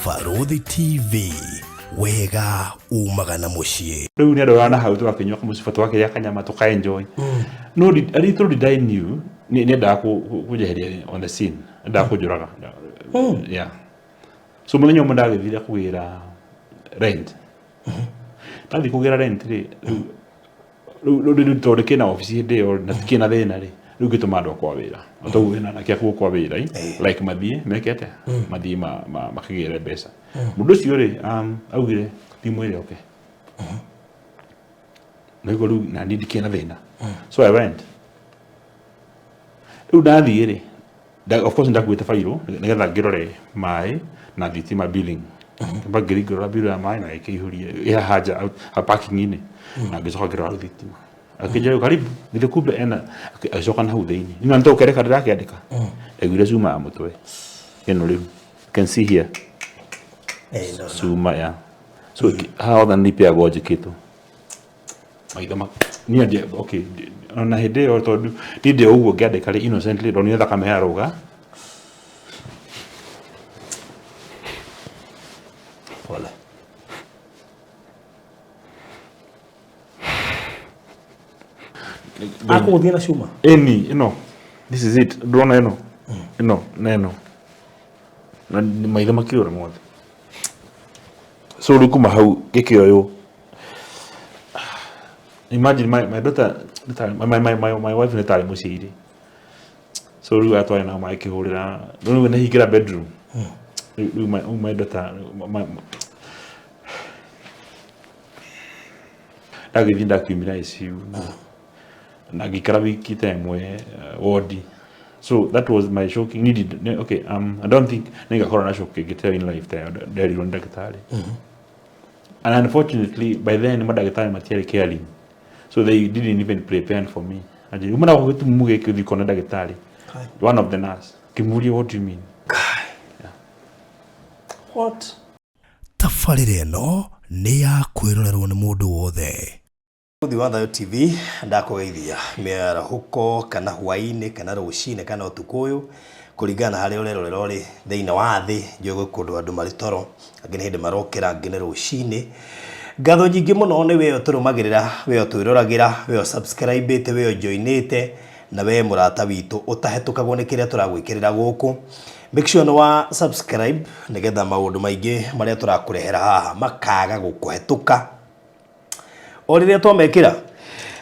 Barũthi TV, wega umaga na mũciĩ. Rĩu nĩ andũ na hau tũgakĩnyua kamũcuba, tũgakĩrĩa kanyama, tũka enjoy. No a little did I knew nĩ endaga kũnjeheria on the scene, endaga kũnjũraga. Yeah, so mũthenya ũmwe ndagĩthire kũgĩra rent. Ndathiĩ kũgĩra rent rĩ, rĩu tondũ kĩna obici hĩndĩ ĩyo na tikĩna thĩna rĩ, rĩu ngĩtũma andũ akwa wĩra, o toguo wĩna anake aku kwa wĩra like mathiĩ meke atĩa, mathiĩ makĩgĩre mbeca. Mũndũ ũcio rĩ, augire ndimwĩre oke naiguo rĩu na niĩ ndikĩna thĩna, so I went. Rĩu ndathiĩ rĩ, of course ndakuĩte bairũ nĩgetha ngĩrore maĩ na thitima billing. Ngĩamba ngĩrora bill ya maĩ na gĩkĩihũria ĩ haha nja parking-inĩ, na ngĩcoka ngĩrora thitima. Akĩnjĩra, "Karibu." Githĩ kumbe ena agĩcoka na hau thĩinĩ na nĩtũkereka ndĩrakĩandĩka. Ndaiguire cuma ya mũtwe ĩno. Rĩu you can see here. Eh, no. Cuma ya so haha hothe nĩipeagwo njĩkĩtwo maitho ma niĩ okay, ona hĩndĩ ĩyo tondũ niĩ ndĩ ũguo ngĩandĩka rĩ, innocently ndonire thakame yarũga. Pole. Akũgũthia na cuma? Ĩni ĩno, this is it, ndũrona ĩno, ĩno na ĩno, na maitho makĩũra mothe. So rĩu kuma hau ngĩkĩoywo. Imagine my daughter, my wife nĩ tarĩ mũciĩ, so rĩu atwarĩ nao magĩkĩhũrĩra rĩu nĩ hingĩra bedroom. Rĩu my daughter ndagĩthiĩ, ndakiumĩra ICU na ngĩikara wiki ta ĩmwe wodi. So that was my shocking needed. Okay, I don't think nĩngakorwo na shock ĩngĩ ta in life ta nderirwo nĩ ndagĩtarĩ. And unfortunately by then mandagĩtarĩ matiarĩ caring, so they didn't even prepare for me. Anjĩra uma na gĩtumumu gĩkĩ ũthiĩ kuona ndagĩtarĩ. One of the nurse kĩmũria, "What do you mean?" What? Tabarĩra ĩno nĩ ya kwĩrorerwo nĩ mũndũ wothe. Mũthĩ wa Thayo TV, ndakũgeithia mĩarahũko kana hwaĩ-inĩ kana rũcinĩ kana ũtukũ ũyũ, kũringana na harĩa ũrerorera ũrĩ thĩinĩ wa thĩ. Njũĩ gwĩ kũndũ andũ marĩ toro, angĩ nĩ hĩndĩ marokĩra, angĩ nĩ rũcinĩ. Ngatho nyingĩ mũno nĩ we ũtũrũmagĩrĩra, we ũtwĩroragĩra, we ũsubscribe-ĩte, we ũjoinĩte, na we mũrata witũ ũtahetũkagwo nĩ kĩrĩa tũragwĩkĩrĩra gũkũ. Make sure nĩ wa subscribe nĩgetha maũndũ maingĩ marĩa tũrakũrehera haha makaga gũkũhetũka o rĩrĩa twamekĩra.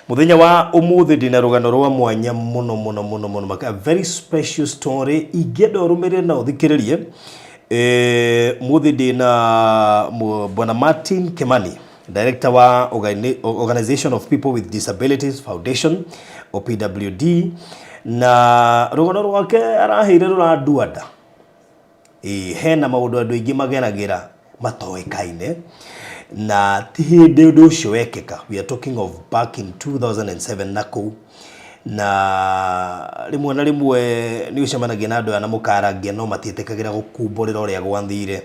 Mũthenya wa ũmũthĩ ndĩna rũgano rwa mwanya mũno mũno mũno mũno, a very special story ingĩenda ũrũmĩrĩre na ũthikĩrĩrie. Mũthĩ ndĩna Bwana Martin Kimani, director wa Organization of People with Disabilities Foundation, OPWD, na rũgano rwake araheire rũrandua nda. Ĩĩ, hena maũndũ andũ aingĩ mageragĩra matoĩkaine, na ti hĩndĩ ũndũ ũcio wekĩka. We are talking of back in 2007 na kũu, na rĩmwe na rĩmwe nĩ ũcemanagia na andũ aya na mũkarangia, no matiĩtĩkagĩra gũkumbũrĩra ũrĩa gwathire.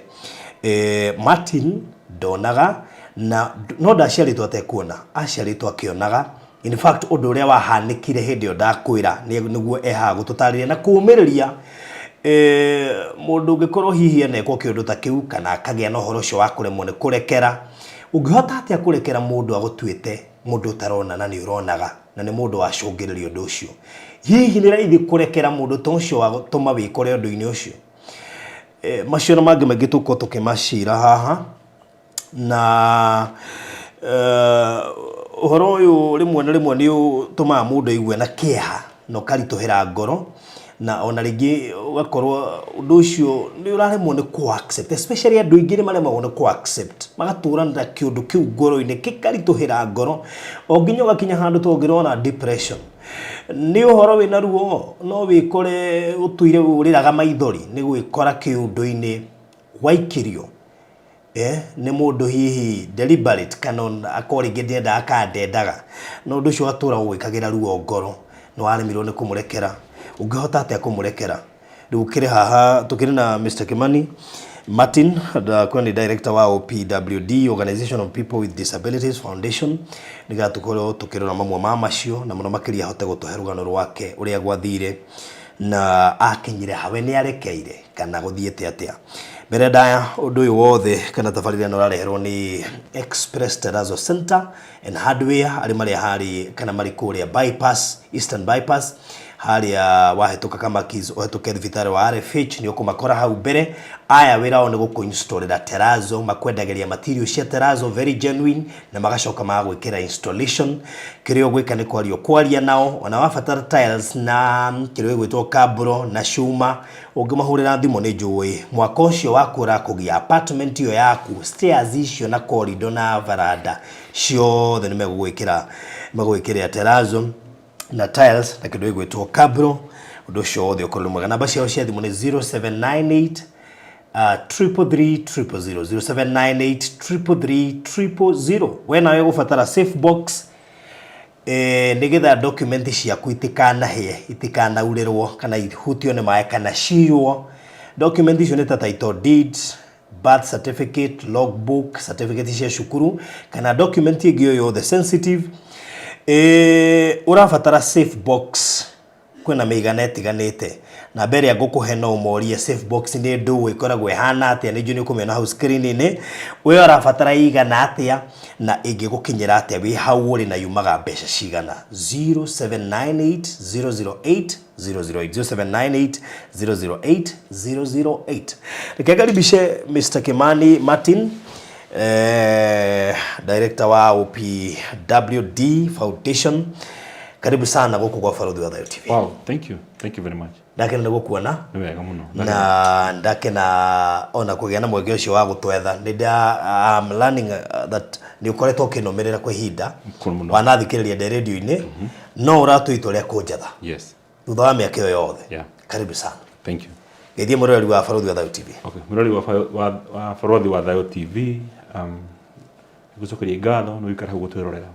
Martin ndonaga na no ndaciarĩtwo atekuona, aciarĩtwo akĩonaga. In fact, ũndũ ũrĩa wahanĩkire hĩndĩ ĩyo ndakwĩra nĩguo ehaga gũtũtarĩria na kũũmĩrĩria mũndũ ũngĩkorwo hihi enekwo kĩũndũ ta kĩu kana akagĩa na ũhoro ũcio wa kũremwo nĩ kũrekera. Ũngĩhota atĩa kũrekera mũndũ agũtuĩte mũndũ ũtarona na nĩ ũronaga, na nĩ mũndũ wacũngĩrĩria ũndũ ũcio? Hihi nĩ raithi kũrekera mũndũ ta ũcio watũma wĩkore ũndũ-inĩ ũcio? Macio na mangĩ maingĩ tũkorwo tũkĩmacira haha. Na ũhoro ũyũ rĩmwe na rĩmwe nĩ ũtũmaga mũndũ aigue na kĩeha na ũkaritũhĩra ngoro, na ona rĩngĩ ũgakorwo ũndũ ũcio nĩ ũraremwo nĩ kũ accept, especially andũ aingĩ nĩ maremagwo nĩ kũ accept, magatũra na kĩũndũ kĩu ngoro-inĩ, gĩkaritũhĩra ngoro o nginya ũgakinya handũ ta ũngĩrwara depression. Nĩ ũhoro wĩna ruo, no wĩkore ũtũire ũrĩraga maithori nĩ gwĩkora kĩũndũ-inĩ waikĩrio nĩ mũndũ hihi deliberate, kana akorwo rĩngĩ ndendaga kana ndendaga, no ũndũ ũcio ũgatũra ũgwĩkagĩra ruo ngoro nĩ waremirwo nĩ kũmũrekera. Ũngĩhota atĩa kũmũrekera? Rĩu kĩrĩ haha tũkĩrĩ na Mr. Kimani Martin, ndakuona nĩ director wa OPWD, Organization of People with Disabilities Foundation, nĩgetha tũkorwo tũkĩrora mamwe ma macio, na mũno makĩria ahote gũtũhe rũgano rwake ũrĩa gwathire na akinyire hawe, nĩ arekeire kana gũthiĩte atĩa. Mbere ndaya ũndũ ũyũ wothe kana tabarĩra ĩno ũrareherwo nĩ Express Terrazzo Center and Hardware arĩ marĩa harĩ kana marĩ kũrĩa bypass, Eastern Bypass, harĩa wahĩtũka Kamakis ũhĩtũke thibitarĩ wa RFH nĩ ũkũmakora hau mbere. Aya wĩra wao nĩ gũkũ-installĩra terrazzo, makwendagĩria material cia terrazzo very genuine na magacoka magagwĩkĩra installation. Kĩrĩa ũgwĩka nĩ kwaria ũkwaria nao, ona wabatara tiles na kĩrĩa gĩgwĩtwo kaburo na cuma, ũngĩmahũrĩra thimũ nĩ njũĩ mwaka ũcio waku ũrakũgia apartment ĩyo yaku, stairs icio na corridor na varanda ciothe nĩ megũgwĩkĩra, megũgwĩkĩrĩra terrazzo na tiles na kĩndũ gĩgwĩtwo cabro. Ũndũ ũcio wothe ũkorwo nĩ mwega. Namba ciao cia thimũ nĩ 0798 333 000, 0798 333 000. We nawe ũgũbatara safe box nĩgetha document ciaku itikanahĩe, itikanaurĩrwo kana ihutio nĩ maĩ kana ciywo. Document icio nĩ ta title deeds, birth certificate, logbook, certificate cia cukuru kana document ĩngĩ o yothe sensitive. Ũrabatara safe box, kwĩna mĩigana ĩtiganĩte. Namba ĩrĩa ngũkũhe no ũmorie safe box nĩ ndũ ĩkoragwo ĩhana atĩa, nĩ njũĩ nĩ ũkũmĩona hau screen-inĩ. We ũrabatara ĩigana atĩa na ĩngĩgũkinyĩra atĩa wĩ hau ũrĩ na yumaga mbeca cigana. 0798 008 008, 0798 008 008. Reke ngaribishe Mr. Kimani Martin, director wa OPWD Foundation. Karibu sana gũkũ gwa Barũthi wa Thayũ TV. Wow, thank you. Thank you very much. Ndakena nĩ gũkuona. Nĩ wega mũno. Na ndakena ona kũgĩa na mweke ũcio wa gũtwetha. Nĩ nda I'm learning that nĩ ũkoretwo ũkĩnũmĩrĩra kwa ihinda. Mũno. Wanathikĩrĩria ndĩ radio-inĩ, no ũratua itua rĩa kũnjetha Yes. thutha wa mĩaka ĩyo yothe. Yeah. Karibu sana. Thank you. Geithie mũroreri wa Barũthi wa Thayũ TV. Okay, mũrori wa Barũthi wa Thayũ TV, ngũcokeria ngatho nĩ gũikara hau gũtwĩrorera.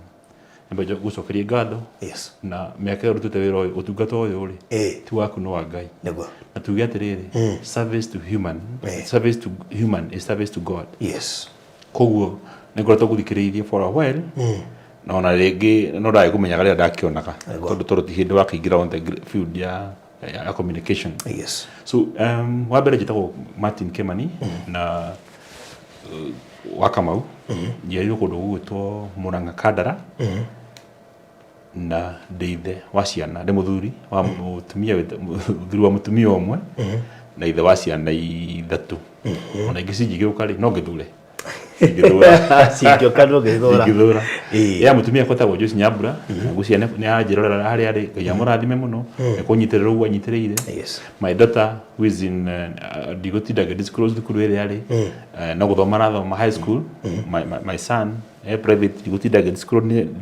Nyambe ngũcokerie ngatho. Yes. Na mĩaka ĩyo ũrutĩte wĩra ũyũ, ũtungata ũyũ rĩ, ti waku no wa Ngai. Nĩguo. Na tuge atĩrĩrĩ, service to human, service to human is service to God. Yes. Koguo nĩ ngoretwo ngũthikĩrĩirie for a while, na ona rĩngĩ no ndagĩ kũmenyaga rĩrĩa ndakĩonaga, tondũ ti hĩndĩ wakĩingĩra on the field ya communication. Yes. So wa mbere njĩtagwo Martin Kimani na wa Kamau. Njiarirwo kũndũ gũgwĩtwo Murang'a Kandara, na ndĩ ithe wa ciana, ndĩ mũthuri wa mũtumia, mũthuri wa mũtumia ũmwe na ithe wa ciana ithatũ. Ona ingĩ cingĩgĩũka rĩ, no ngĩthure. Cingĩũka no ngĩthũra. Ingĩthũra. Ya mũtumia kwetagwo Joyce Nyambura, ngwĩciria nĩ aranjĩrorera harĩa arĩ, Ngai amũrathime mũno nĩ kũnyitĩrĩra ũguo anyitĩrĩire. Yes. My daughter who is in ndigũtinda ngĩ disclose thukuru ĩrĩa arĩ, no gũthoma arathoma high school. My son private, ndigũtinda ngĩ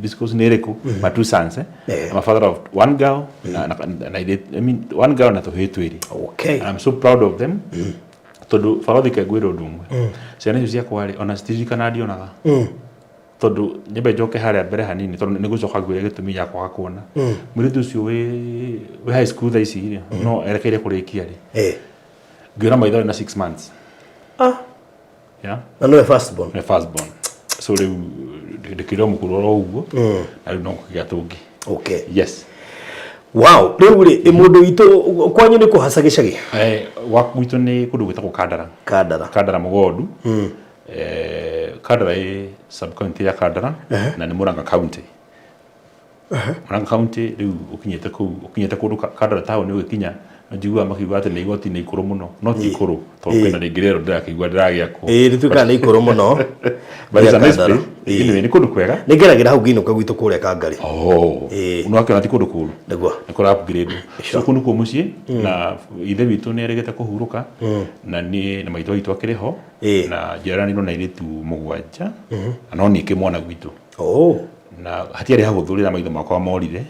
disclose nĩ ĩrĩkũ. My two sons, I'm a father of one girl na I mean one girl na tũhĩĩ twĩrĩ. Okay. And I'm so proud of them. Tondũ barothi ke ngwĩra ũndũ ũmwe, ciana icio ciakwa rĩ, ona citiririkanaga ndionaga, tondũ nyambe njoke harĩa mbere hanini, tondũ nĩ gũcoka ngwĩre gĩtũmi gĩa kwaga kuona. Mũirĩtu ũcio wĩ high school thaa ici rĩ, no erekeire kũrĩkia rĩ, ngĩona maitho arĩ na 6 months. Yeah. Na nĩwe first born. Nĩ first born, so rĩu ndĩkĩrĩ o mũkũrũ oro ũguo, na rĩu no kũgĩa tũngĩ. Okay. Yes. Wow, rĩu rĩ, mũndũ witũ kwanyu nĩ kũhaca gĩcagi? Gwa gwitũ nĩ kũndũ gwĩtagwo Kandara. Kandara. Kandara Mũgondu. Kandara ĩ sub county ya Kandara na nĩ Murang'a County. Murang'a County rĩu ũkinyĩte kũu, ũkinyĩte kũndũ Kandara town ũgĩkinya, njiguaga makiuga atĩ nĩ igoti nĩ ikũrũ mũno, no ti ikũrũ tondũ kwĩna rĩngĩ rĩero ndĩrakĩigua ndĩragĩakwo. Ĩĩ, rĩtuĩkaga nĩ ikũrũ mũno. But it's a nice place. Anyway, nĩ kũndũ kwega. Nĩ ngeragĩra hau ngĩinũka gwitũ kũrĩa Kangarĩ. Oh. Nĩ wakĩona ti kũndũ kũru. Nĩguo. Nĩ kũra upgrade. So kũu nĩkuo mũciĩ, na ithe witũ nĩ erĩgĩte kũhurũka, na niĩ na maitũ witũ akĩrĩ ho, na njiaranĩirwo na airĩtu mũgwanja, na no niĩ kĩmwana gwitũ. Oh. Na hatiarĩ hahũthũ rĩrĩa maitho makwa morire,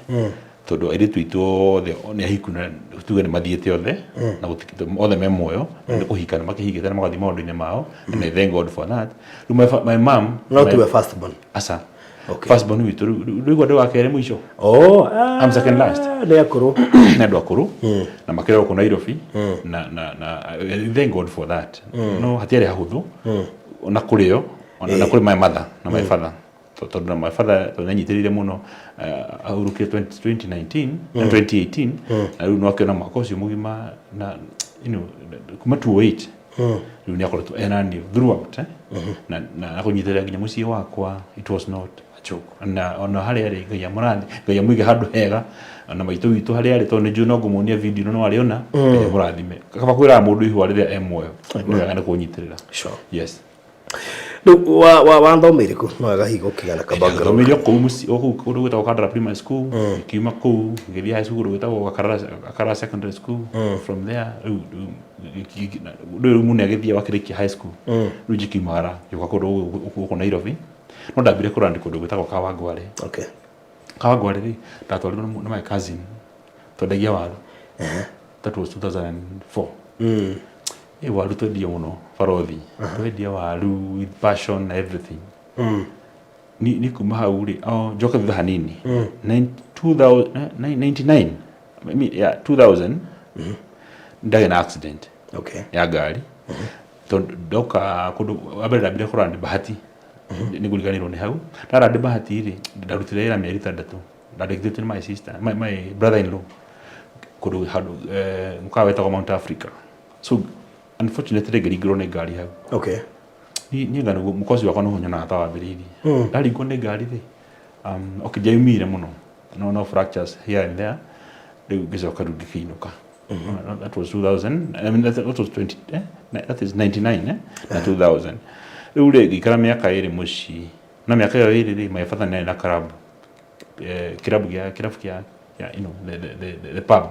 tondũ airĩtu aitũ othe nĩ ahiku, na tuge nĩ mathiĩte othe, na othe me muoyo, na nĩ kũhika nĩ makĩhikĩte na magathiĩ maũndũ-inĩ mao, and I thank God for that. Rĩu my mom, No tiwe first born. Aca. Okay. First born witũ rĩu rĩu ndĩ wa kerĩ mũico. Oh, I'm second last. Nĩ akũrũ. Nĩ andũ akũrũ na makĩrĩ gũkũ Nairobi, na I thank God for that. No hatiarĩ hahũthũ ona kũrĩ o, ona na kũrĩ my mother na my father, tondũ na my father tondũ nĩanyitĩrĩire mũno, ahurũkire 2019 na 2018, na rĩu no akĩona mwaka ũcio mũgima na kuma 2008. Rĩu nĩ akoretwo ena niĩ throughout, eh? Na kũnyitĩrĩra nginya mũciĩ wakwa. It was not a joke. Na ona harĩa arĩ, Ngai amũrathi, Ngai amũige handũ hega, ona maitũ witũ harĩa arĩ, tondũ nĩ njũĩ no ngũmuonia video ĩno no arĩona. Ngai amũrathime. Kaba kwĩraga mũndũ ihũa rĩrĩa e muoyo. Nĩ wega nĩ kũnyitĩrĩra. Yes. Rĩu wathomeire kũ? No wega hihi gũkĩgĩa na ka background. Thomeire kũu mũciĩ, o kũu kũndũ gwĩtagwo Kandara Primary School. Ngiuma kũu ngĩthiĩ high school kũndũ gwĩtagwo Gakarara Secondary School. From there rĩu mũndũ nĩ agĩthiĩ wakĩrĩkia high school, rĩu njĩkiumagara ngĩũka kũndũ gũkũ Nairobi, no ndambire kũrandi kũndũ gwĩtagwo Kawangware. Kawangware rĩ, ndatwarirwo nĩ my cousin, twendagia waru. That was 2004. Ĩ waru twendia mũno barothi, twendia waru with passion na everything. Ni kuma hau rĩ, oh, njoke thutha hanini. 2000, 99, I mean, yeah, 2000 ndagĩa na accident ya ngari, tondũ ndoka kũndũ wa mbere ndambire kũrandi Bahati, nĩ ngũriganĩrwo nĩ hau ndarandi Bahati rĩ, ndarutire wĩra mĩeri 6, ndandĩkithĩtio nĩ my sister, my brother in law, kũndũ handũ mũkawa wetagwo Mount Africa. So unfortunately ngĩringĩrwo nĩ ngari hau. Niĩ nga nĩguo mũkosi wakwa nĩho nyonaga ta wambĩrĩirie. Ndaringwo nĩ ngari rĩ, okay, ndiaumire mũno, no fractures here and there. Rĩu ngĩcoka rĩu ngĩkĩinũka. That was 2000, I mean, that was 20, that is 99, na 2000. Rĩu rĩ, ngĩikara mĩaka 2 mũciĩ, na mĩaka ĩyo 2 rĩ, my father nĩ arĩ na club, kĩrabu gĩa kĩrabu kĩa the pub,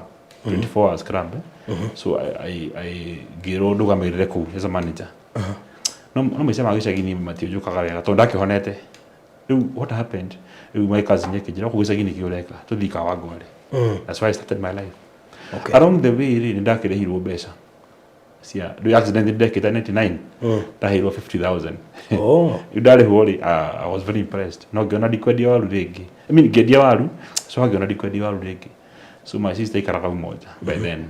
24 hours club, eh? So I ngĩrwo ndũgamĩrĩre kũu as a manager, no maica ma gĩcagi-inĩ matiũnjũkaga wega tondũ ndakĩhonete. Rĩu what happened, rĩu my cousin akĩnjĩra, "Gũkũ gĩcagi-inĩ kĩ ũreka? Tũthiĩ Kawangware." That's why I started my life. Along the way rĩ, nĩ ndakĩrĩhirwo mbeca cia rĩu accident ndekĩte 99, ndaheirwo 50,000. Rĩu ndarĩhwo rĩ, I was very impressed, no ngĩona ndikwendia waru rĩngĩ. I mean, ngĩendia waru, so ngĩona ndikwendia waru rĩngĩ. So my sister ikaraga Umoja by then,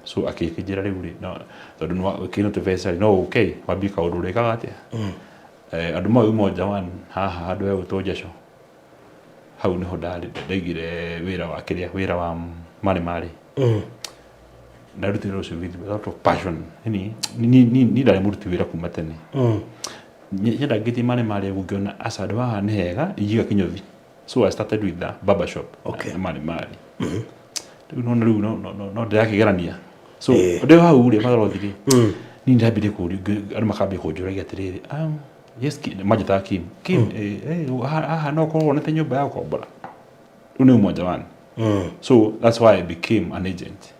so akĩnjĩra, "Rĩu rĩ, no tondũ nĩ kĩno tũbeca rĩ, no ũke wambie kaũndũ ũrĩkaga atĩa." Andũ mau Umoja One haha handũ hegwĩtwo Njeco, hau nĩho ndarĩ ndaigire wĩra wa kĩrĩa, wĩra wa marĩ marĩ. Ndarutire ũcio with a lot of passion. Yani ni ndarĩ mũruti wĩra kuma tene. Nyendangĩtie marĩ marĩ ũguo, ngĩona aca, handũ haha nĩ hega ingiuga kinyothi. So I started with the barber shop. Na marĩ marĩ rĩu no rĩu no ndĩrakĩgerania. So ndĩ hau rĩ, barothi rĩ, niĩ ndambire kũrio, andũ makambia kũnjũragia atĩrĩrĩ, "Yes, Kim," manjĩtaga Kim, "Kim, haha no ũkorwo wonete nyũmba ya gũkombora?" Rĩu nĩ Umoja One. So that's why I became an agent.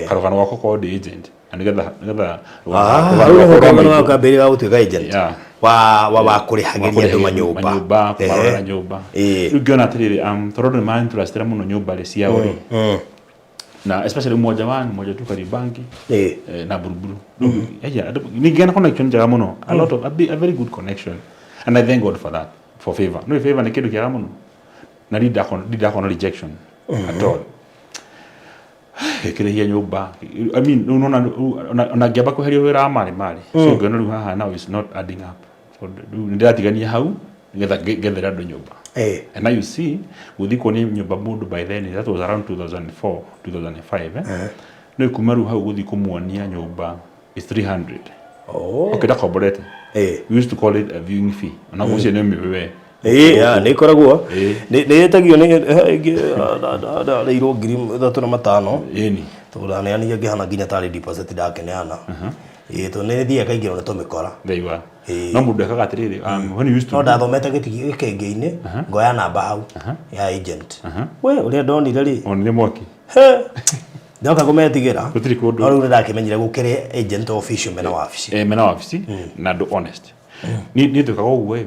Karũgano gakwa korwo ndĩ agent na nĩgetha Hau nĩho karũgano gaku kambĩrĩria ga gũtuĩka agent. Wa kũrĩhagĩria andũ manyũmba. Manyũmba, kũmarorera nyũmba. Rĩu ngĩona atĩrĩrĩ, tondũ andũ nĩ ma mũno nyũmba rĩ ciao rĩ, na especially Umoja One, Umoja Two, Kariobangi, na Buruburu. Rĩu yeah, ningĩgĩa na connection njega mũno, a lot of a, big, a very good connection, and I thank God for that, for favor. No favor nĩ kĩndũ kĩega mũno, na ndindakona rejection at all gĩkĩrĩhia nyũmba. I mean, rĩu nona ona ngĩamba kweherio wĩra wa marĩ marĩ, so ngĩona rĩu haha now is not adding up. So rĩu nĩndĩratigania hau nĩgetha ngethere andũ nyũmba. And now you see, gũthiĩ kuonia nyũmba mũndũ by then, that was around 2004, 2005, eh? No kuma rĩu hau gũthiĩ kũmuonia nyũmba is 300. Okay, ndakomborete. We used to call it a viewing fee. Ona ũcio nĩ ũmĩũĩ we. Ĩĩ, ya, nĩ ĩkoragwo nĩ ĩtagio nĩ ĩngĩ ndarĩirwo 3500. Tondũ ndaneanire ngĩhana nginya tarĩ deposit ndakĩneana. Ĩĩ, tondũ nĩ thiaga kaingĩrwo nĩ tũmĩkora. There you are. No mũndũ ekaga atĩrĩrĩ, when you used to No ndathomete gĩkĩngĩ-inĩ, ngoya namba hau ya agent. We ũrĩa ndonire rĩ, onire mwaki. He, ndoka kũmetigĩra. Gũtirĩ kũndũ. No rĩu nĩ ndakĩmenyire gũkĩrĩ agent official mena wabici. Mena wabici na andũ honest. Niĩ twĩkaga ũguo ĩ,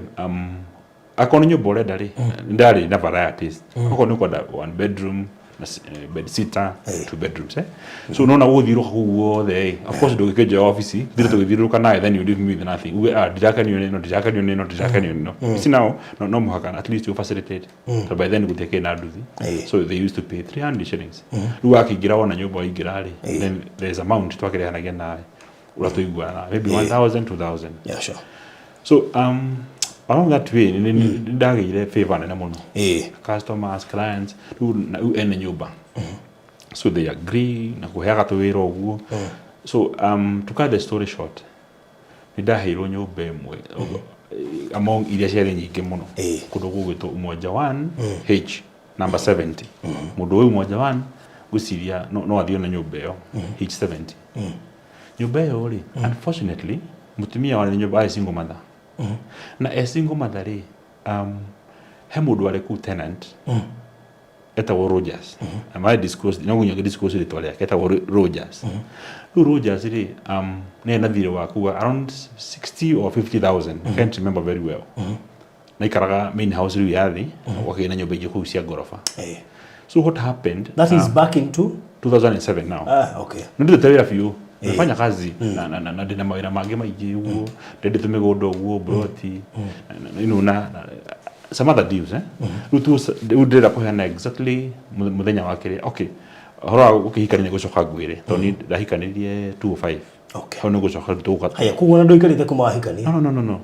akorwo nĩ nyũmba ũrenda rĩ, ndarĩ na varieties. Okorwo nĩ ũkwenda one bedroom na bed sitter, two bedrooms, eh? So nona gũgũthiũrũrũka kũu guothe ĩ, of course ndũngĩkĩnjoya obici thire tũgĩthiũrũrũka nawe, then you leave me with nothing. Uge, "Ah, ndirakenio nĩ ĩno, ndirakenio nĩ ĩno, ndirakenio nĩ ĩno." You see now, no mũhaka at least you facilitate, tondũ by then gũtiakĩrĩ na nduthi. So they used to pay 300 shillings. Rĩu wakĩingĩra wona nyũmba waingĩra rĩ, then there's amount twakĩrehanagia nawe ũrĩa tũiguana, maybe 1000, 2000. So along that way nĩ ndagĩire favor nene mũno. Customers, clients, rĩu na rĩu ene nyũmba, so they agree na kũheaga tũwĩra ũguo. So to cut the story short, nĩ ndaheirwo nyũmba ĩmwe among iria ciarĩ nyingĩ mũno kũndũ gũgwĩtwo Umoja 1 H number 70. Mũndũ ũyũ Umoja 1 ngwĩciria no athiĩ na nyũmba ĩyo H70. Nyũmba ĩyo rĩ, unfortunately mũtumia warĩ nyũmba arĩ single mother, na e single mother rĩ, he mũndũ warĩ kũu tenant etagwo Rogers. Na ma disclose, no nginya disclose rĩtwa rĩake, etagwo Rogers. Rĩu Rogers rĩ, nĩ na thirĩ wa kuga around 60 or 50,000, I can't remember very well, na ikaraga main house rĩu ya thĩ, gwakĩrĩ na nyũmba ingĩ kũu cia ngoroba. So what happened, That is back into 2007 now. Ah, okay. Nĩ ndutĩte wĩra biũ, nafanya kazi na ndĩna mawĩra mangĩ maingĩ ũguo, ndendete mĩgũnda ũguo, broti na some other deals, eh. Rĩu tu rĩu ndĩrenda kũheana exactly mũthenya wa kĩrĩa. Okay, ũhoro wa gũkĩhikania nĩ gũcoka ngwĩre, tondũ niĩ ndahikanirie 205. Hau nĩ gũcoka tũgũka. Haya, koguo na ndũikarĩte kuma wahikania? No, no, no, no, no,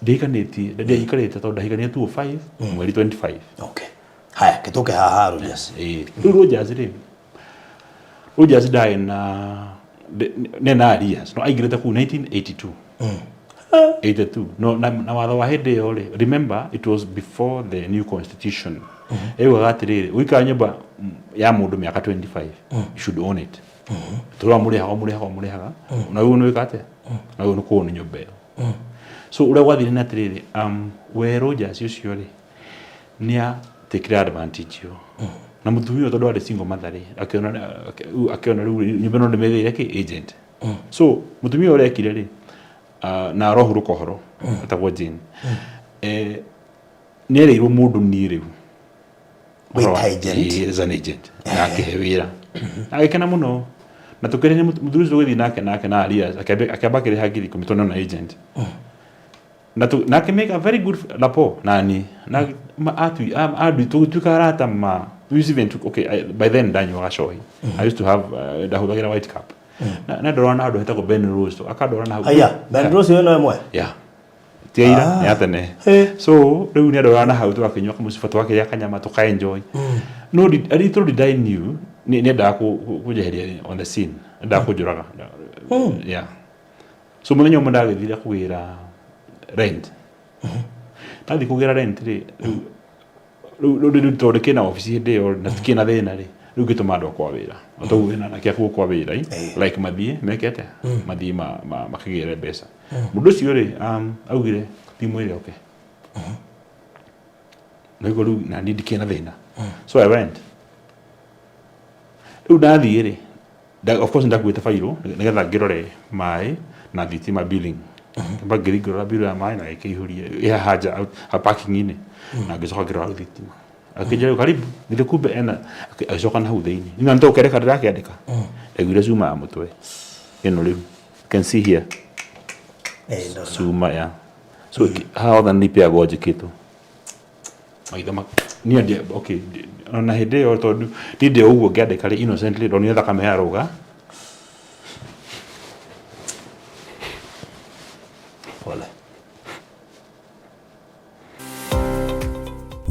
ndihikanĩtie, ndiaikarĩte tondũ ndahikania 205 mweri 25. Okay, haya, kĩtũke haha Rogers. Ĩĩ. Rĩu Rogers rĩ, Rogers ndarĩ na nĩ na arrears, no aingĩrĩte kũu 1982, 82, no na watho wa hĩndĩ ĩyo rĩ, remember it was before the new constitution, ĩugaga atĩrĩrĩ, ũikara nyũmba ya mũndũ mĩaka 25, you should own it, tondũ mũrĩhaga, mũrĩhaga, mũrĩhaga, na rĩu nĩ wĩka atĩa, na rĩu nĩ kũũ nĩ nyũmba ĩyo. So ũrĩa gwathire nĩ atĩrĩrĩ, we Rogers ũcio rĩ, nĩ atekire advantage ĩyo na mũtumia ũyũ, tondũ arĩ single mother rĩ, akĩona rĩu nyũmba ĩno ndĩmĩgĩire kĩ agent. So mũtumia ũrĩa ekire rĩ, na arohurũka ũhoro, etagwo Jane, nĩ erĩirwo mũndũ niĩ rĩu Wĩ ta agent? Ĩĩ, as an agent, na akĩhe wĩra na agĩkena mũno, na tũkĩrĩria mũthuri ũcio tũgĩthiĩ nake na arrears, akĩamba akĩrĩha 10,000 tondũ nĩ agent, na akĩ make a very good rapport nani na atui tũgĩtuĩka arata ma. We used even to, okay, by then ndanyuaga cohi. I used to have, ndahũthagĩra White Cap, na ndorora na handũ hetagwo Ben Rose, akandora na hau. Haya, Ben Rose ĩyo no ĩmwe? Yeah, ti aira, nĩ ya tene. So rĩu nĩ andorora na hau, tũgakĩnyua kamũciba, tũgakĩrĩa kanyama, tũkaenjoy. No little did I knew nĩ endaga kũnjeheria on the scene, endaga kũnjũraga. Yeah, so mũthenya ũmwe ndagĩthire kũgĩra rent. Ndathiĩ kũgĩra rent rĩ, rĩu tondũ kĩna obici hĩndĩ ĩyo na tikĩna thĩna rĩ, rĩu ngĩtũma andũ akwa wĩra, o toguo wĩna anake aku kwa wĩra like mathiĩ meke atĩa, mathiĩ makĩgĩre mbeca. Mũndũ ũcio rĩ, augire timwĩre oke naiguo rĩu na niĩ ndikĩna thĩna. So I went. Rĩu ndathiĩ rĩ, of course ndakuĩte bairũ nĩgetha ngĩrore maĩ na thitima billing. Ngĩamba ngĩthiĩ ngĩrora bill ya maĩ na gĩkĩihũria ĩ haha nja parking-inĩ, na ngĩcoka ngĩrora thitima. Akĩnjĩra, "Rĩu karibu." Githĩ kumbe ena agĩcoka na hau thĩinĩ na nĩ tũkereka ndĩrakĩandĩka, ndaiguire cuma ya mũtwe ĩno. Rĩu you can see here. Eh, ndona. Cuma ya so haha othe nĩ ipeagwo njĩkĩtwo maitho ma niĩ okay, ona hĩndĩ ĩyo tondũ niĩ ndĩ ũguo ngĩandĩka rĩ, innocently ndonire thakame yarũga. Pole.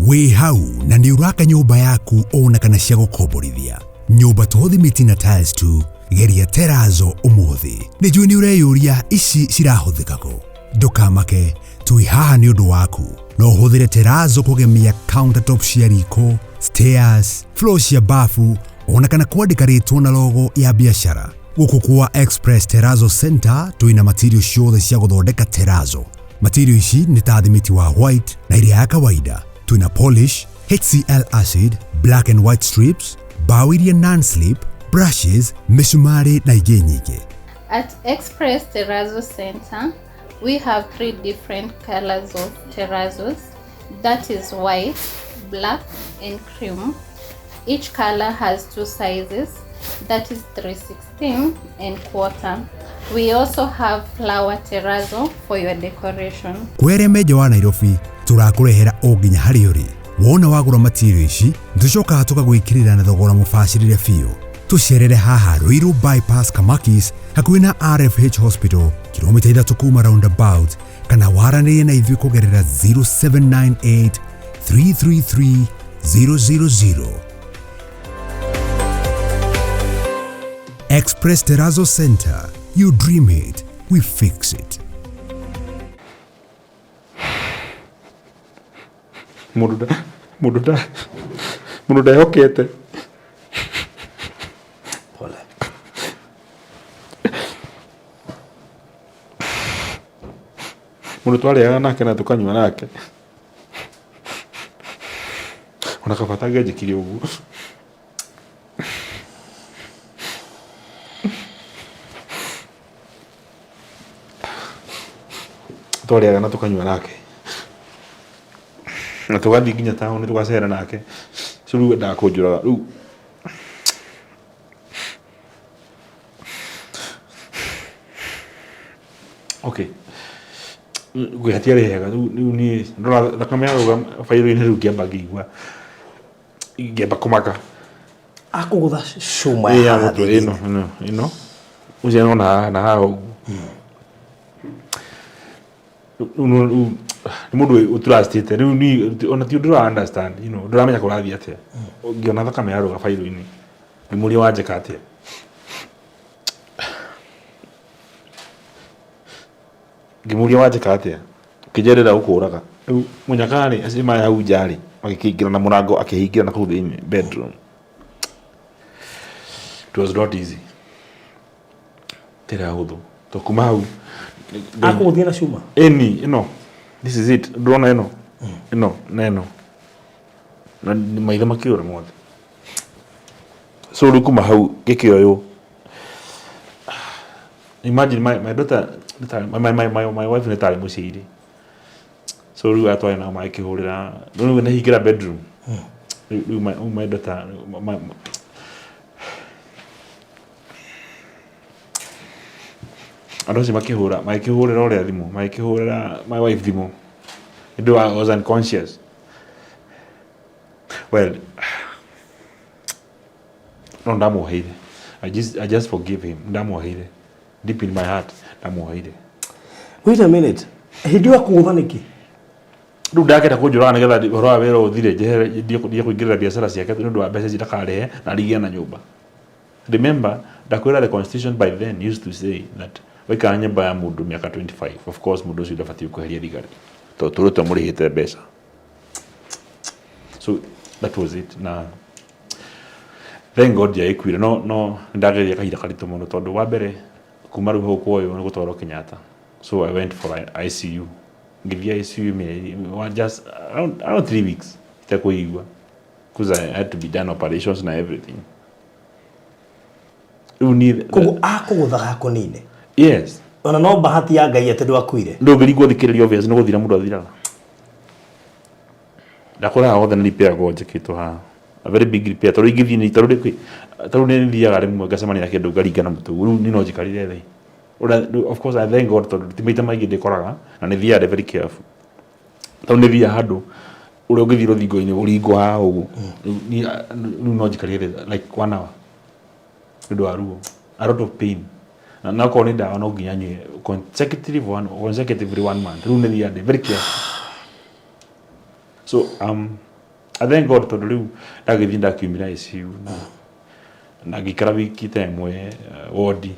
Wĩ hau na nĩ ũraka nyũmba yaku ona kana cia gũkomborithia nyũmba, to thimiti na tiles tu, geria terazo ũmũthĩ. Nĩ njũĩ nĩ ũreyũria ici cirahũthĩka kũ. Ndũkamake, twĩ haha nĩ ũndũ waku. No ũhũthĩre terazo kũgemia countertop cia riko, stairs, floor cia bafu, ona kana kwandĩka rĩtwa na logo ya biacara. Gũkũ kwa Express Terrazzo Center twĩna material ciothe cia gũthondeka terrazzo. Material ici nĩ ta thimiti wa white na ĩrĩa ya kawaida, twĩna polish, HCl acid, black and white strips, mbaũ iria non-slip, brushes, mĩcumarĩ na ingĩ nyingĩ. At Express Terrazzo Center, we have three different colors of terrazos. That is white, black, and cream. Each color has two sizes, that is 316 and quarter. We also have flower terrazzo for your decoration. Kwĩ arĩa me nja wa Nairobi, tũrakũrehera o nginya harĩa ũrĩ. Wona wagũra material ici, tũcokaga tũgagwĩkĩrĩra na thogora mũbacĩrĩre biũ. Tũcerere haha Ruiru Bypass, Kamakis, hakuhĩ na RFH Hospital, kilomita 3 kuma roundabout, kana waranĩrie na ithuĩ kũgerera 0798 333 000. Express Terrazzo Center, you dream it, we fix it. Mũndũ nda mũndũ nda mũndũ ndehokete. Pole. Mũndũ twarĩaga nake na tũkanyua nake. Ona kaba atangĩanjĩkire ũguo. Twarĩaga na tũkanyua nake. Na tũgathiĩ nginya taũni tũgacera nake. So rĩu endaga kũnjũraga rĩu. Okay. Gwĩ hatiarĩ hega rĩu rĩu niĩ ndona thakame yarũga bairũ-inĩ rĩu ngĩamba ngĩigua ngĩamba kũmaka. Akũgũtha cuma Ĩ ya haha mũtwe thĩinĩ. ĩno ĩno ĩno ũcio nona haha na haha ũguo. Rĩu rĩu nĩ mũndũ ũtrustĩte rĩu niĩ ona ti ũndũ ũra understand you know ndũramenya kũrathiĩ atĩa. Ngĩona thakame yarũga bairũ-inĩ ngĩmũria wanjĩka atĩa. Ngĩmũria wanjĩka atĩa ũkĩnjerera gũkũraga. Rĩu mũnyaka rĩ acio marĩ hau nja rĩ magĩkĩingĩra na mũrango akĩhingĩra na kũu thĩinĩ bedroom. It was not easy. Tĩrĩ hahũthũ to kuma hau Akũgũthia na cuma. Ĩni ĩno this is it ndũrona ĩno ĩno na ĩno na maitho makĩũra mothe. So rĩu kuma hau ngĩkĩoywo imagine my daughter my, my, my, my wife nĩ tarĩ mũciĩ so rĩu atwarĩ nao magĩkĩhũrĩra rĩu nĩ hingĩra bedroom rĩu my, my daughter my, andũ acio makĩhũra magĩkĩhũrĩra ũrĩa thimũ magĩkĩhũrĩra my wife thimũ ĩndĩ I was unconscious well no ndamuoheire I just forgive him ndamuoheire deep in my heart ndamuoheire. Wait a minute. Hĩndĩ ĩyo akũgũtha nĩkĩ? Rĩu ndakenda kũnjũraga nĩgetha ũhoro wa wĩra ũthire njehere ndiye kũingĩrĩra biacara ciake nĩ ũndũ wa mbeca ici ndakarĩhe na arigie na nyũmba. Remember ndakwĩra the constitution by then used to say that waikara nyũmba ya mũndũ mĩaka 25 of course mũndũ ũcio ndabatiĩ kweheria thigari tondũ tũrĩ twamũrĩhĩte mbeca. So that was it na thank God ndiagĩkuire no no nĩndagereire kahinda karitũ mũno tondũ wa mbere kuma rĩu hau kuoywo nĩ gũtwarwo Kenyatta so I went for ICU ngĩthiĩ ICU mĩeri just around 3 weeks itekũigua because I had to be done operations na everything rĩu niĩ Koguo akũgũthaga akũnine. Yes. Ona no bahati ya Ngai atĩ ndwakuire. Ndũngĩringwo thikĩrĩria obvious nĩ gũthira mũndũ athiraga. Ndakũraga hothe nĩ repair ngoragwo njĩkĩtwo haha. A very big repair tondũ ingĩthiĩ nĩ tarĩu rĩ tarĩu nĩ thiaga rĩmwe ngacemania na kĩndũ ngaringa na mũtĩ rĩu niĩ no njikarire thĩ. Of course I thank God tondũ ti maita maingĩ ndĩkoraga na nĩ thiaga ndĩ very careful. Tondũ nĩ thiaga handũ ũrĩa ũngĩthiĩ rũthingo-inĩ ũringwo haha ũguo. Rĩu no njikarire thĩ like one hour nĩ ũndũ wa ruo. A lot of pain. Na okorwo nĩ ndawa no nginya nyue consecutively one month. Rĩu nĩ thiaga ndĩ very careful. So I thank God tondũ rĩu ndagĩthiĩ ndakiumire ICU na na ngĩikara wiki ta ĩmwe wodi.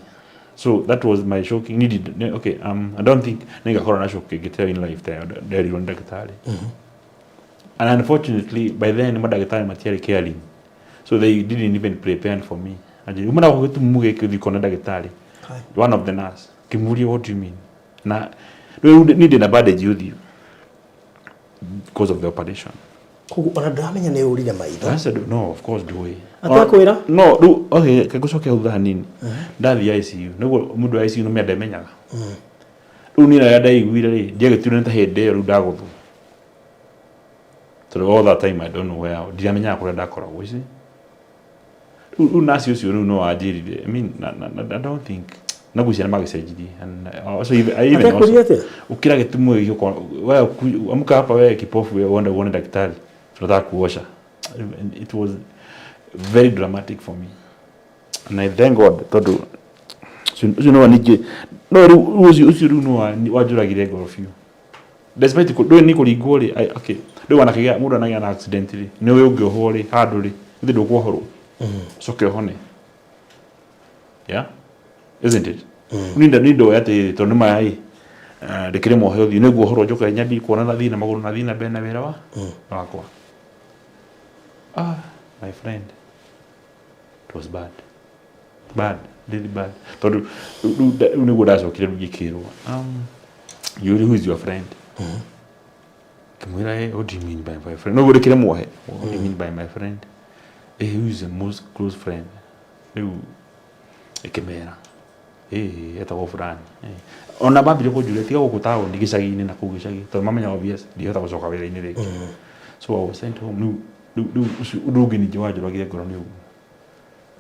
So that was my shocking need. Okay, I don't think nĩngakorwo na shock ĩngĩ ta ĩyo in life ta ĩyo nderirwo nĩ ndagĩtarĩ. And unfortunately by then mandagĩtarĩ matiarĩ caring. So they didn't even prepare for me. Anjĩra uma na gũkũ gĩtumumu gĩkĩ ũthiĩ ũkone ndagĩtarĩ. One of the nurse. Ngĩmũria what do you mean? Na rĩu niĩ ndĩna bandage ũthiũ because of the operation. Koguo ona ndũramenya nĩ ũrire maitho. I said, no, of course ndũĩ. Atekwĩra? No, rĩu okay, reke ngũcoke hau thutha hanini. Ndathiĩ ICU, nĩguo mũndũ wa ICU nĩ ndemenyaga. Rĩu niĩ rĩrĩa ndaiguire rĩ, ndiagĩtuire nĩ ta hĩndĩ ĩyo rĩu ndagũthwo. Tondũ all that time I don't know where, ndiamenyaga kũrĩa ndakoragwo, you see. Rĩu nurse ũcio rĩu no wanjĩrire, I mean, na, I don't think, na ngwĩciria nĩ magĩcenjirie. And also even, I even also, Atekwĩrire atĩa? Ukira gĩtumu gĩkĩ wewe amka hapa wewe kipofu wewe uende uone daktari tunataka kuosha. It was very dramatic for me and I thank God tondũ ũcio no ningĩ no rĩu ũcio rĩu no wanjũragire ngoro biũ despite ndũĩ nĩ kũringwo rĩ okay ndũĩ wanakĩgĩa mũndũ anagĩa na accident rĩ nĩ ũĩ ũngĩohwo rĩ handũ rĩ githĩ ndũkuohorwo ũcoke ũhone. Yeah, isn't it? Ni ndoĩ atĩ tondũ nĩ maya ĩ ndĩkĩrĩ muohe ũthiũ nĩguo ũhoro njoke nyambie kuona na thiĩ na magũrũ na thiĩ na mbere na wĩra wa wakwa. Ah, my friend, it was bad, bad, really bad, tondũ rĩu nĩguo ndacokire rĩu ngĩkĩrwo, you, who is your friend? Ngĩmwĩra, "Eh, what do you mean by my friend?" Noguo ndĩkĩrĩ muohe. "What do you mean by my friend?" "Eh, who is the most close friend?" Rĩu ĩkĩmera ĩĩ etagwo fulani. Eh. Ona bambire kũnjũria tiga gũkũ taũni, gĩcagi-inĩ na kũu gĩcagi, tondũ mamenya obvious ndihota gũcoka wĩra-inĩ rĩngĩ. So I was sent home. Rĩu ũcio ũndũ ũngĩ ningĩ wanjũragire ngoro nĩ ũguo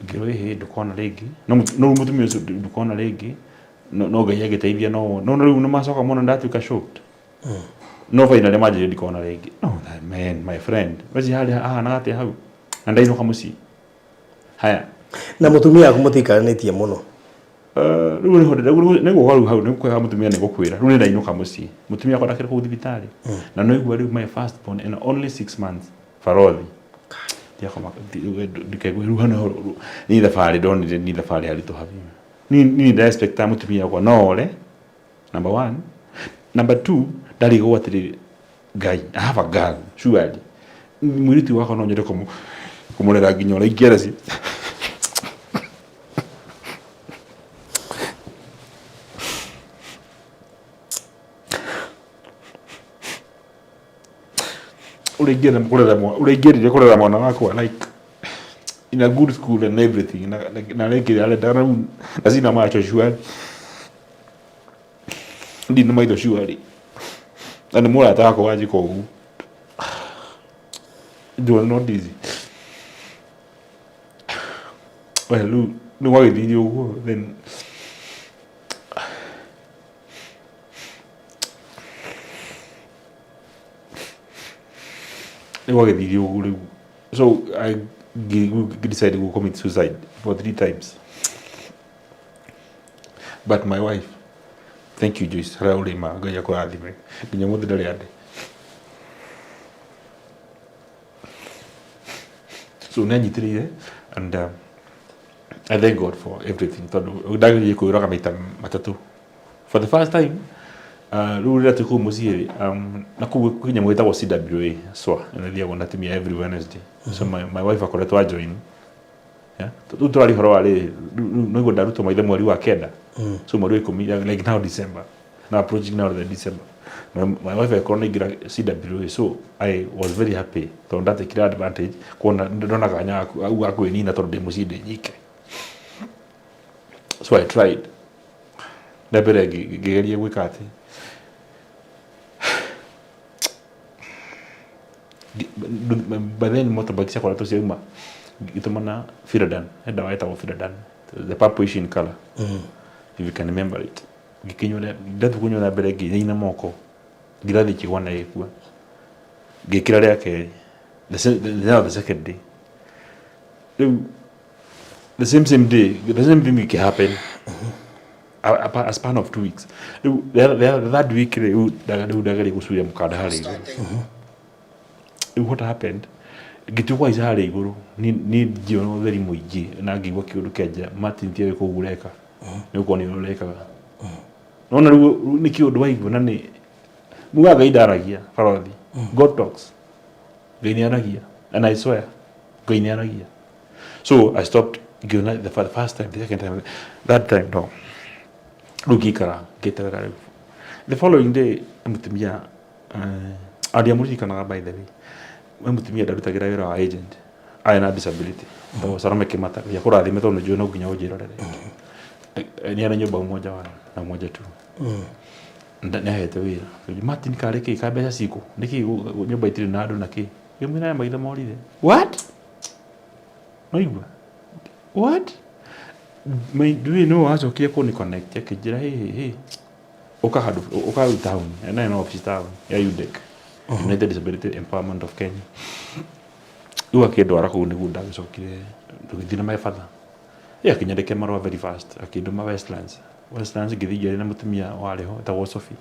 ngĩrwo ĩhĩ ndũkona rĩngĩ no rĩu mũtumia ũcio ndũkona rĩngĩ. No Ngai agĩteithia, no rĩu nĩ macoka mona ndatuĩka shocked, no finally manjĩrire ndikona rĩngĩ. No that man, my friend, weci harĩ ahanaga atĩa hau na ndainũka mũciĩ haya. Na mũtumia waku mũtiikaranĩtie mũno? Rĩu nĩho nĩguo rĩu hau nĩguo mũtumia nĩgũkwĩra rĩu nĩndainũka mũciĩ, mũtumia wakwa ndakĩrĩ kũu thibitarĩ na no igua rĩu my first born and only 6 months barothi ndikaigue rĩu hau nĩho ni thabarĩ ndonire ni thabarĩ yaritũha biũ. Ni nda expecta mũtumia wakwa no ore, number one. Number two, ndarigwo atĩrĩrĩ, Ngai, I have a girl, surely mũirĩtu wakwa no nyende kũmũrera nginya ũrĩa ingĩera ci ũrĩa ingĩenda kũrera mwana, ũrĩa ingĩendire kũrera mwana wakwa, like in a good school and everything, na rĩngĩ arenda rĩu na cina macho, surely ndi na maitho, surely na nĩ mũrata wakwa wanjĩka ũguo. It was not easy. Well, rĩu nĩ gwagĩthire ũguo, then nĩ gwagĩthire ũguo rĩu. So I decided to commit suicide for three times, but my wife, thank you Joyce, harĩa ũrĩ ma Ngai akũrathime, nginya mũthĩ ndarĩ ande. So nĩ anyitĩrĩire and I thank God for everything, tondũ ndagĩrĩire kwĩũraga maita matatũ for the first time. Rĩu rĩrĩa twĩ kũu mũciĩ rĩ, na kũu kwĩ nyamũ ĩtagwo CWA SWA ĩno na atumia every Wednesday. So my wife akoretwo a join, yeah? Rĩu tũraria ũhoro wa rĩrĩ, rĩu nĩguo ndarutwo maitho mweri wa kenda, so mweri wa 10, like now December, now approaching now the December, my wife akorwo naingĩra CWA. So I was very happy tondũ ndatekire advantage kuona ndona kanya ga kwĩnina tondũ ndĩ mũciĩ ndĩ nyike. So I tried rĩa mbere ngĩgeria gwĩka atĩ by then motorbike ciakoretwo ciauma, ngĩtũmana Furadan, he ndawa ĩtagwo Furadan, the purplish in color, if you can remember it. Ngĩkĩnyua, ndatua kũnyua rĩa mbere ngĩinaina moko, ngirathi ĩkĩgwa na ĩgĩkua. Ngĩkĩra rĩa kerĩ the second day, rĩu the same same day the same thing ĩkĩ happen, a span of 2 weeks. Rĩu the third week rĩu ndageria gũcuria mũkanda harĩa igũrũ. Rĩu what happened, ngĩtua kũhaica harĩa igũrũ ni ngĩona ũtheri mũingĩ na ngĩigua kĩũndũ kĩanjĩra, "Martin, tiga gwĩka ũguo ũreka, nĩ gũkorwo nĩ ũrekaga." Nona rĩu nĩ kĩũndũ waigua na nĩ muga Ngai ndaragia barothi. God talks, Ngai nĩ aragia, and I swear Ngai nĩ aragia. So I stopped. Ngĩona the first time, the second time, third time, no. Rĩu ngĩikara ngĩeterera. Rĩu the following day mũtumia ndiamũririkanaga, by the way, we mũtumia ndarutagĩra wĩra wa agent arĩ na disability tondũ Salome Kĩmata gĩa kũrathime tondũ nĩnjũĩ no nginya ũnjĩrorere. Nĩ arĩ nyũmba Umoja One na Umoja Two. Nĩ ahete wĩra. Martin, karĩ kĩ ka mbeca cikũ nĩkĩ nyũmba itirĩ na andũ na kĩ? Ngĩmwĩra ya maitho morire. What? Noigua what ndũĩ nũ wacokire kũni connect, akĩnjĩra, "Hey, hey, hey, ũka handũ, ũka rĩu town." Na ĩno office town ya UDEC, United Disability Empowerment of Kenya. Rĩu akĩndwara kũu nĩguo ndagĩcokire tũgĩthiĩ na my father. Ĩ akĩnyandĩkĩra marũa very fast, akĩndũma Westlands. Westlands ngĩthiĩ ngĩaria na mũtumia warĩ ho etagwo Sophie,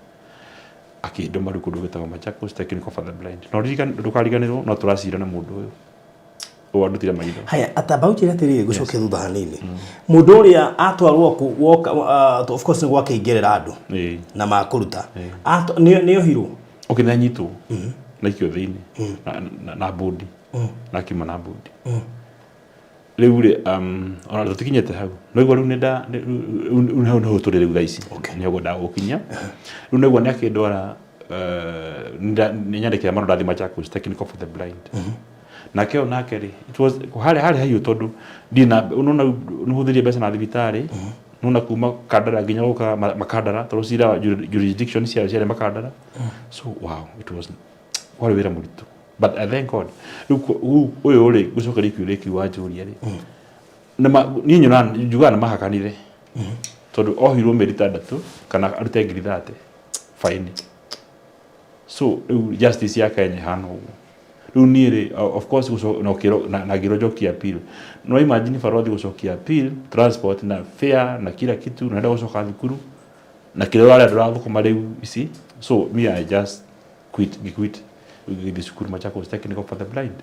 akĩndũma rĩu kũndũ gwĩtagwo Machakos Technical for the Blind. No ndũkariganĩrwo no tũracira na mũndũ ũyũ. Ũũ andutire maitho. Haya, atamba ũnjĩre atĩrĩrĩ, ngũcoke thutha hanini. Mũndũ ũrĩa atwarwo kũ woka, of course nĩ gwakĩingĩrĩra andũ na makũruta. Nĩ ohirwo? Okay, nĩ anyitwo. Na aikio thĩinĩ. Na bodi. Na akiuma na bodi. Rĩu rĩ, ona tũtikinyĩte hau. No igua rĩu nĩ nda rĩu hau nĩho tũrĩ rĩu thaa ici. Nĩho ngwendaga gũkinya. Rĩu naigua nĩ akĩndwara nĩ nyandĩkĩra marũa ndathiĩ Machakos Technical for the Blind. Nake ũyũ nake rĩ, it was harĩ harĩ hahiũ tondũ ndirĩ na nĩwona nĩ hũthĩrire mbeca na thibitarĩ, nĩwona kuma Kandara nginya gũka Makandara tondũ cira jurisdiction ciao ciarĩ Makandara. So wow, it was warĩ wĩra mũritũ. But I thank God. Rĩu ũyũ rĩ, ngũcokeria kĩũria kĩu wanjũria rĩ, niĩ nyonaga njugaga nĩ mahakanire tondũ ohirwo mĩeri ĩtandatũ kana arute 30,000 faini. So rĩu justice ya Kenya ĩhana ũguo. Rĩu niĩ rĩ, of course na ũkĩrwo na ngĩrwo njokie appeal. No imagine barothi gũcokia appeal, transport na fare na kila kitu, na ndenda gũcoka thukuru na kĩrĩa ũrarĩa ndũrathũkũma rĩu ici. So me I just quit, ngĩ-quit ngĩthiĩ cukuru Machakos Technical for the Blind.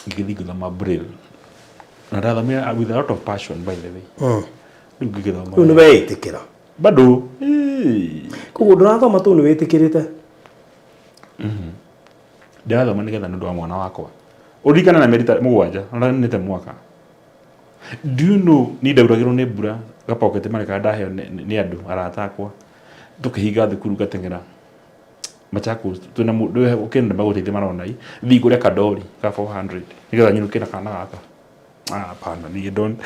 Ngĩgĩthiĩ ngĩthoma Braille. Na ndathomire with a lot of passion, by the way. Rĩu ngĩgĩthoma. Rĩu nĩ weĩtĩkĩra? Bado. Koguo ndũrathoma tondũ nĩ wĩtĩkĩrĩte? Ndĩrathoma nĩgetha nĩ ũndũ wa mwana wakwa. Ũririkane na mĩeri 7, ona nĩte mwaka. Do you know niĩ ndauragĩrwo nĩ mbura gapocket money karĩa ndaheo nĩ andũ arata akwa, tũkĩhinga thukuru ngateng'era Machakos twĩna mũndũ ũkĩenda magũteithie marona i thiĩ ngũre kadori ka 400 nĩgetha nyinũke na kana gaka. Ah, hapana, niĩ don't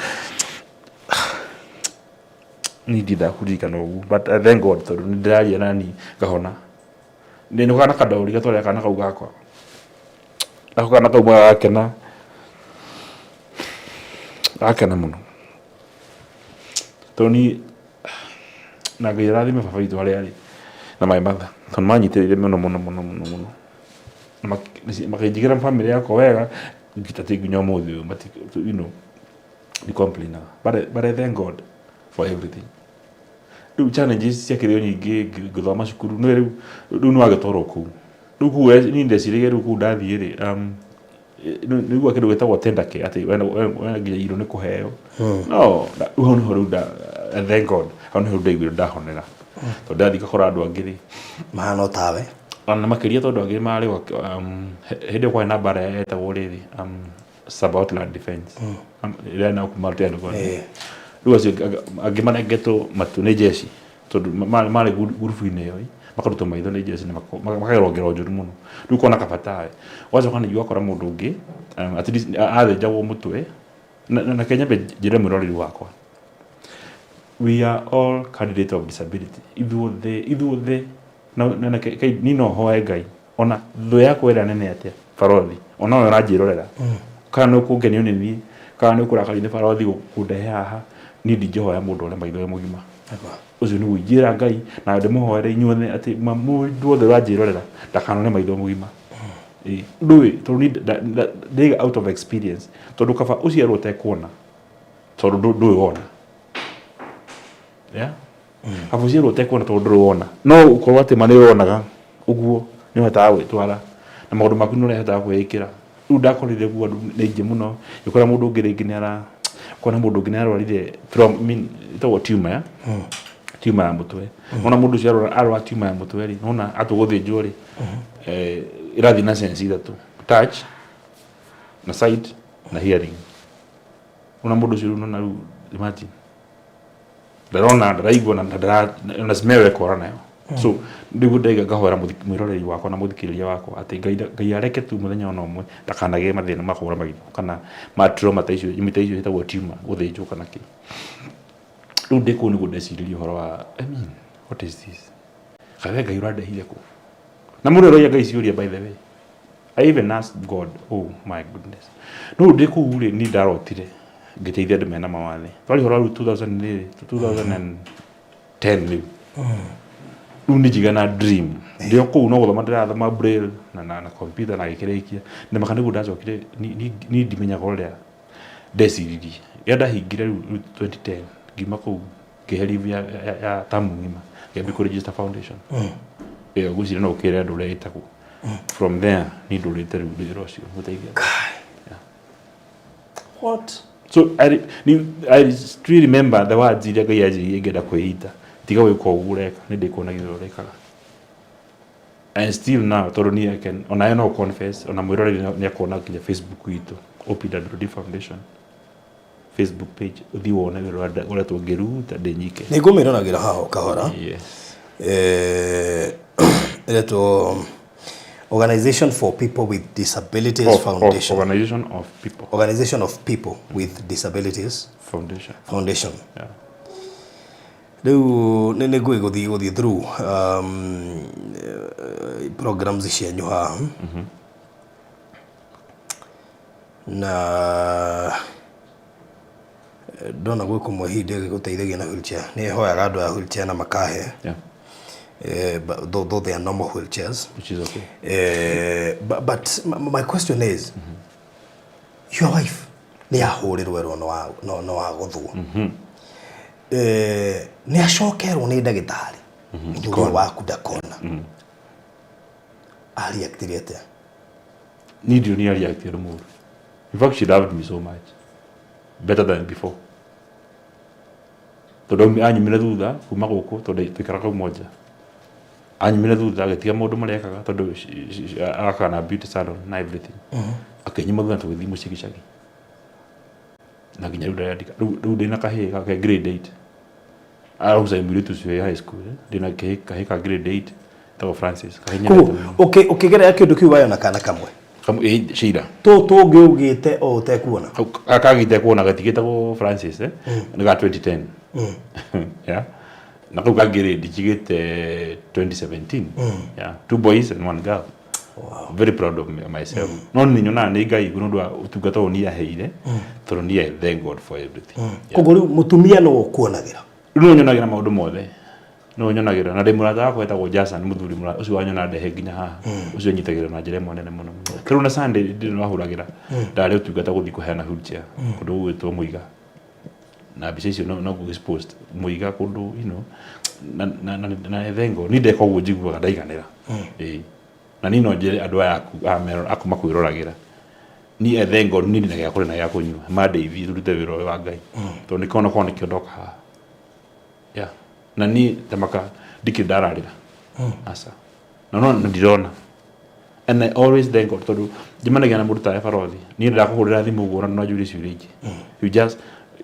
niĩ ndiendaga kũririkana ũguo, but I thank God tondũ nĩ ndĩraria na niĩ ngahona. Ndĩnũkaga na kadori gatwarĩra kana kau gakwa, nako kana kau gagakena, gagakena mũno tondũ niĩ na Ngai arathime baba witũ harĩa arĩ na my mother tondũ manyitĩrĩire mũno mũno mũno mũno mũno na makĩnjigĩra bamĩrĩ yakwa wega nginya nginya ũmũthĩ ũyũ ndi complain-aga, but I thank God for everything. Rĩu challenges ciakĩrĩ o nyingĩ ngĩthoma cukuru nĩ rĩu rĩu nĩ wagĩtwarwo kũu. Rĩu kũu niĩ ndeciragia rĩu kũu ndathiĩ rĩ, nĩ ũiguaga kĩndũ gĩtagwo tender care atĩ we nginya irio nĩ kũheo. No rĩu hau nĩho rĩu thank God, hau nĩho rĩu ndaiguire ndahonera. Tondũ ndathiĩ ngakora andũ angĩ rĩ, mahana o tawe. Ona makĩria tondũ angĩ marĩ hĩndĩ ĩyo kwarĩ na mbara yetagwo rĩrĩ, Sabaot Land Defense ĩrĩa na kuma Rutendo. Rĩu acio angĩ manengetwo matu nĩ jeshi tondũ marĩ ngurubu-inĩ ĩyo, makarutwo maitho nĩ jeshi na makagerwo ngero njũru mũno. Rĩu ũkona kaba tawe. Ũgacoka ningĩ ũgakora mũndũ ũngĩ at least athĩnjagwo mũtwe. Na reke nyambe njĩre mwĩroreri wakwa, we are all candidate of disability. Ithuothe, ithuothe, na niĩ no hoe Ngai ona thũ yakwa ĩrĩa nene atĩa, barothi, ona we ũranjĩrorera, kana nĩ ũkũngenio nĩ niĩ kana nĩ ũkũrakario nĩ barothi kũndehe haha, niĩ ndingĩhoya mũndũ ore maitho e mũgima. Ũcio nĩguo ingĩra Ngai na ndĩmũhoere inyuothe atĩ mũndũ wothe ũranjĩrorera ndakanone maitho mũgima. Ndũĩ tondũ niĩ ndaiga out of experience, tondũ kaba ũciarwo ũtekuona tondũ ndũĩ wona, yeah? Kaba ũciarwo ũtekuona tondũ ndũrĩ wona, no ũkorwo atĩ ma nĩ ũronaga ũguo nĩ ũhotaga gwĩtwara na maũndũ maku nĩ ũrehotaga kwĩĩkĩra. Rĩu ndakorire guo andũ nĩ aingĩ mũno, ngĩkora mũndũ ũngĩ rĩngĩ nĩ ara ũkona mũndũ ũngĩ nĩ arwarire I mean, ĩtagwo tumor ya tumor ya mũtwe. Ona mũndũ ũcio arwara tumor ya mũtwe rĩ, nona atua gũthĩnjwo rĩ, ĩrathiĩ na sense ithatũ, touch na sight na hearing. Ona mũndũ ũcio rĩu nona rĩu imagine ndarona, ndaraigua na ndara na smell ekora nayo. So nĩguo ndaiga ngahoera mwĩroreri wakwa na mũthikĩrĩria wakwa atĩ Ngai areke tu mũthenya ona ũmwe ndakanagĩe mathĩna ma kũra maitho kana ma trauma ta icio, ta icio ciĩtagwo tumor, gũthĩnjwo kana kĩ. Rĩu ndĩ kũu nĩguo ndeciririe ũhoro wa, I mean, what is this? Kaĩ we Ngai ũrandehire kũ? Na mũndũ ũroria Ngai ciũria, by the way. I even asked God, oh my goodness. No ndĩ kũu rĩ, niĩ ndarotire ngĩteithia andũ mena mawathe. Twari ũhoro rĩu 2000 rĩ, 2010 rĩu. Rĩu nĩ njiga na dream. Ndĩ o kũu no gũthoma ndĩrathoma braille na computer na gĩkĩrĩkia. Na maka nĩguo ndacokire niĩ ndimenyaga ũrĩa ndeciririe. Rĩrĩa ndahingire rĩu 2010 ngiuma kũu ngĩhe leave ya tamu ng'ima ngĩambia kũ register foundation. Ĩyo ngwĩciria no ũkĩre andũ ũrĩa ĩtagwo. From there niĩ ndũrĩte rĩu wĩra ũcio gũteithia andũ. What? So I still remember the words iria Ngai anjĩrire ngĩenda kwĩita, tiga gwĩka ũguo ũreka, nĩ ndĩkuonagia ũrĩa ũrekaga. And still now, tondũ niĩ I can, onawe no confess, ona mwĩroreri nĩ akuona nginya Facebook itũ, OPWD Foundation Facebook page, ũthiĩ wone wĩra ũrĩa ũrĩa ngĩruta ndĩ nyike. Nĩ ngũmĩroragĩra haha o kahora. Yes. Ĩretwo Organization for People with Disabilities Of Foundation. Organization of People. Organization of People with Disabilities Foundation. Foundation. Yeah. Rĩu nĩ ngũgĩgũthiĩ gũthiĩ through programs cianyu haha na ndona gwĩ kũmwe hihi ndĩgũteithagia na wheelchair, nĩ hoyaga andũ a wheelchair na makahe, but though they are normal wheelchairs, Which is okay. But my question is, your wife nĩ ahũrĩrwo erwo no wagũthwo, nĩ acokerwo nĩ ndagĩtarĩ, mũthuri ũyũ waku ndakona, areactire atĩa? Niĩ ndiũ nĩ areacted mũru. In fact, she loved me so much, better than before, tondũ anyumire thutha kuma gũkũ, tondũ tũikaraga Umoja, anyumire thutha agĩtiga maũndũ marĩa ekaga, tondũ akaga na beauty salon na everything, akĩnyuma thutha tũgĩthiĩ mũciĩ gĩcagi, na nginya rĩu ndarandĩka. Rĩu ndĩna kahĩĩ gake grade 8, aragucagia mũirĩtu ũcio wĩ high school, eh? Ndĩna kahĩĩ ka grade 8 etagwo Francis, kahĩĩ nyendete Koguo mũno. Ũkĩgerera kĩndũ kĩu wayona kana kamwe? Ĩ, Sheila. Tũ tũngĩ ũgĩte o ũtekuona? Kagĩte kuona gatigĩtagwo Francis, eh? Nĩ ga 2010, yeah, na kau kangĩ rĩ ndikigĩte 2017. Yeah, two boys and one girl. Wow. Very proud of myself. No nĩ nyonaga nĩ Ngai nĩ ũndũ wa ũtungata ũyũ niĩ aheire, tondũ niĩ I thank God for everything. Yeah. Koguo rĩu mũtumia no ũkuonagĩra? Rĩu no nyonagĩra maũndũ mothe, no nyonagĩra, na ndĩ mũrata wakwa wetagwo Jason, mũthuri ũcio wanyona ndehe nginya haha, ũcio nyitagĩrĩra na njĩra ĩmwe nene mũno mũno. Rĩu na Sunday ndĩ wahũragĩra ndarĩ ũtungata gũthiĩ kũheana wheelchair kũndũ gũgwĩtwo Mũiga, na mbica icio no ngũgĩpost Mũiga kũndũ na thengo ni ndeka ũguo njiguaga ndaiganĩra. Ĩĩ, na niĩ no njĩre andũ aya aku aku makwĩroragĩra, niĩ thank God, niĩ ndĩna gĩa kũrĩa na gĩa kũnyua, mandeithie tũrute wĩra ũyũ wa Ngai, tondũ nĩkĩo korwo nĩkĩo ndoka haha. Yeah, na niĩ tamaka ndikĩrĩ ndararĩra, aca, na no ndirona, and I always thank God, tondũ njemanagia na mũndũ tawe barothi, niĩ ndakũhũrĩra thimũ ũguo na no njũrie ciũria ingĩ, you just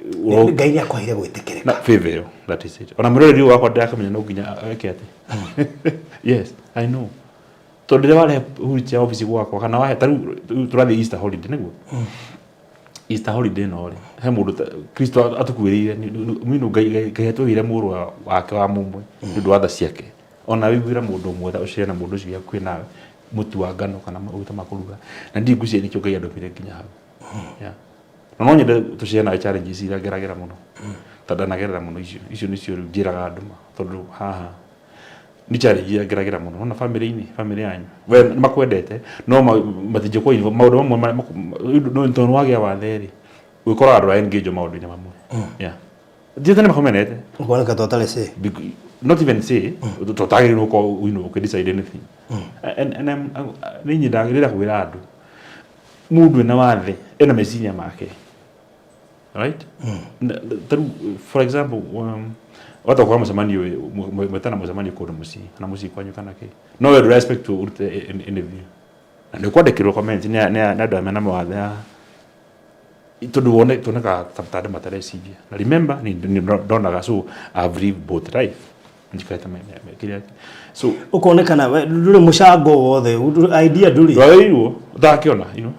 Ngai nĩ akwaheire gwĩtĩkĩrĩka. Na favor ĩyo, that is it. Ona mwĩroreri ũyũ wakwa ndĩrakamenya no nginya eke atĩ, yes, I know, tondũ rĩrĩa warehe wheelchair office gwakwa kana wahe ta rĩu tũrathiĩ Easter holiday, nĩguo Easter holiday ĩno rĩ, he mũndũ Kristo atũkuĩrĩire mino, Ngai atũheire mũrũ wake wa mũmwe nĩ ũndũ wa tha ciake. Ona wĩiguĩra mũndũ ũmwe tha, ũcere na mũndũ ũcio hakuhĩ nawe mũtu wa ngano kana maguta ma kũruga, na ndiĩ ngwĩciria nĩkĩo Ngai andũmire nginya hau. Yeah. Na no nyende tũcare nawe challenges iria ngeragĩra mũno, ta ndanagerera mũno, icio nĩcio rĩu njĩraga andũ ma, tondũ haha nĩ challenge iria ngeragĩra mũno. Ona family-inĩ, family yanyu we nĩ makwendete, no matingĩkũ involve maũndũ mamwe marĩa no tondũ wagĩa wathe rĩ, gwĩkoraga ndũra engage maũndũ-inĩ mamwe. Yeah, thiĩte nĩ makomenete. Ũkoneka ta ũtarĩ say. Not even say tũtagĩrĩirwo gũkorwo ũkĩ decide anything, and nĩ nyendaga rĩrĩa kwĩra andũ, mũndũ ena wathe ena meciria make, right? Ta rĩu, for example, wata gũkorwo mũcemanio, mwetana mũcemanio kũndũ mũciĩ kana mũciĩ kwanyu kana kĩ, no we ndũra expect ũrute interview na nĩ ũkwandĩkĩrwo comment nĩ andũ arĩa mena mawathe haha, tondũ wone tuonekaga ta andũ matareciria. Na remember, nĩ ndonaga, so I've lived both life njikarĩte kĩrĩa, so Ũkonekana we ndũrĩ mũcango wothe, idea ndũrĩ. Ndwagĩrĩirwo ũtakĩona. Yeah.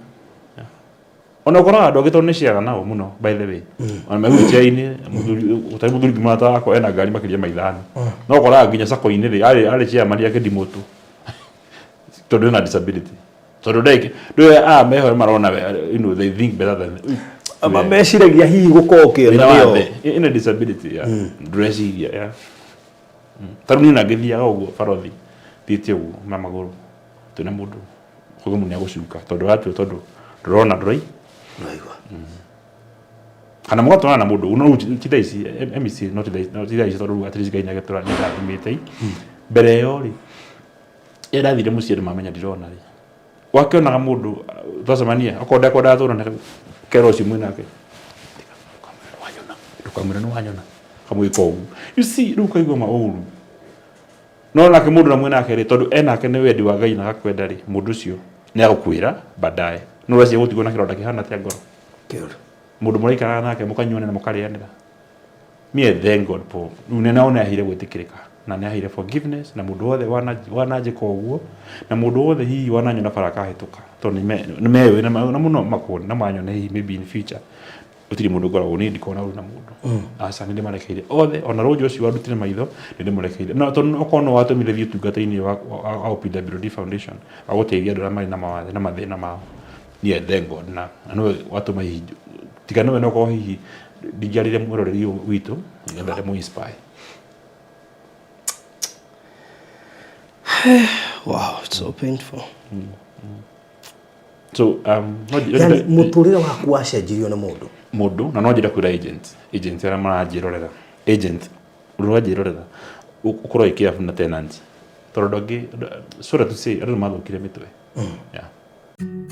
Ona ũkoraga andũ angĩ tondũ nĩ ciaga nao mũno, by the way, ona me wheelchair-inĩ, mũthuri ũtarĩ mũthuri mũrata wakwa ena ngari makĩria ma ithano, no ũkoraga nginya sacco-inĩ rĩ, arĩ chairman akĩndimũtwo tondũ ena disability, tondũ ndeke ndũĩ aya meho marona they think better than Meciragia hihi gũkorwo ũkĩona wĩna nĩo. Wathe ina disability ya ndũreciria ya ta rĩu niĩ na ngĩthiaga ũguo barothi, thiĩte ũguo na magũrũ, twĩna mũndũ koguo mũndũ nĩagũcuka tondũ watua, tondũ ndũrona ndũrai. Ũraigua. Kana mũgatwarana na mũndũ no rĩu ti thaa ici, MEC, no ti thaa ici, no ti thaa ici, tondũ rĩu at least Ngai nĩagĩtũra nĩandathimĩte. Mbere ĩyo rĩ, rĩrĩa ndathire mũciĩ andũ mamenya ndirona rĩ, wakĩonaga mũndũ twacemania okorwo ndekwendaga tũrone Kera ũcio mwĩ nake, "Tiga, ndũkamwĩre nĩ wanyona, ndũkamwĩre nĩ wanyona," kamwĩka ũguo, you see, rĩu ũkaigua maũru. No nake mũndũ na mwĩ nake rĩ, tondũ enake nĩ wendi wa Ngai na agakwenda rĩ, mũndũ ũcio nĩ agũkwĩra baadaye. No ũreciria gũtigwo na kĩronda kĩhana atĩa ngoro? Kĩũru. Mũndũ mũraikaraga nake, mũkanyuanĩra, mũkarĩanĩra. Me, I thank God for rĩu nĩ nao nĩ aheire gwĩtĩkĩrĩka na nĩ aheire forgiveness, na mũndũ wothe wananjĩka ũguo, na mũndũ wothe hihi wananyona bara akahĩtũka, tondũ nĩ meũĩ na mũno makuona na manyone hihi maybe in future, gũtirĩ mũndũ ngoragwo niĩ ndikoragwo na ũru na mũndũ, aca. Nĩ ndĩmarekeire othe, ona rũnjũ ũcio wandutire maitho nĩ ndĩmũrekeire, no tondũ okorwo no watũmire thiĩ ũtungata-inĩ wa PWD Foundation wa gũteithia andũ arĩa marĩ na mawathe na mathĩna mao. Niĩ I thank God na nĩwe watũma hihi, tiga nĩwe no korwo hihi ndingĩarire mwĩroreri ũyũ witũ nĩgetha ndĩmũ inspire. Wow, it's so painful. So no Yani mũtũrĩre waku wacenjirio nĩ mũndũ. Mũndũ, na no njĩre kwĩra agent arĩa maranjĩrorera, agent ũrĩa ũranjĩrorera, ũkorwo wĩ careful na tenants, tondũ andũ angĩ, sorry to say, andũ nĩ mathũkire mĩtwe, yeah.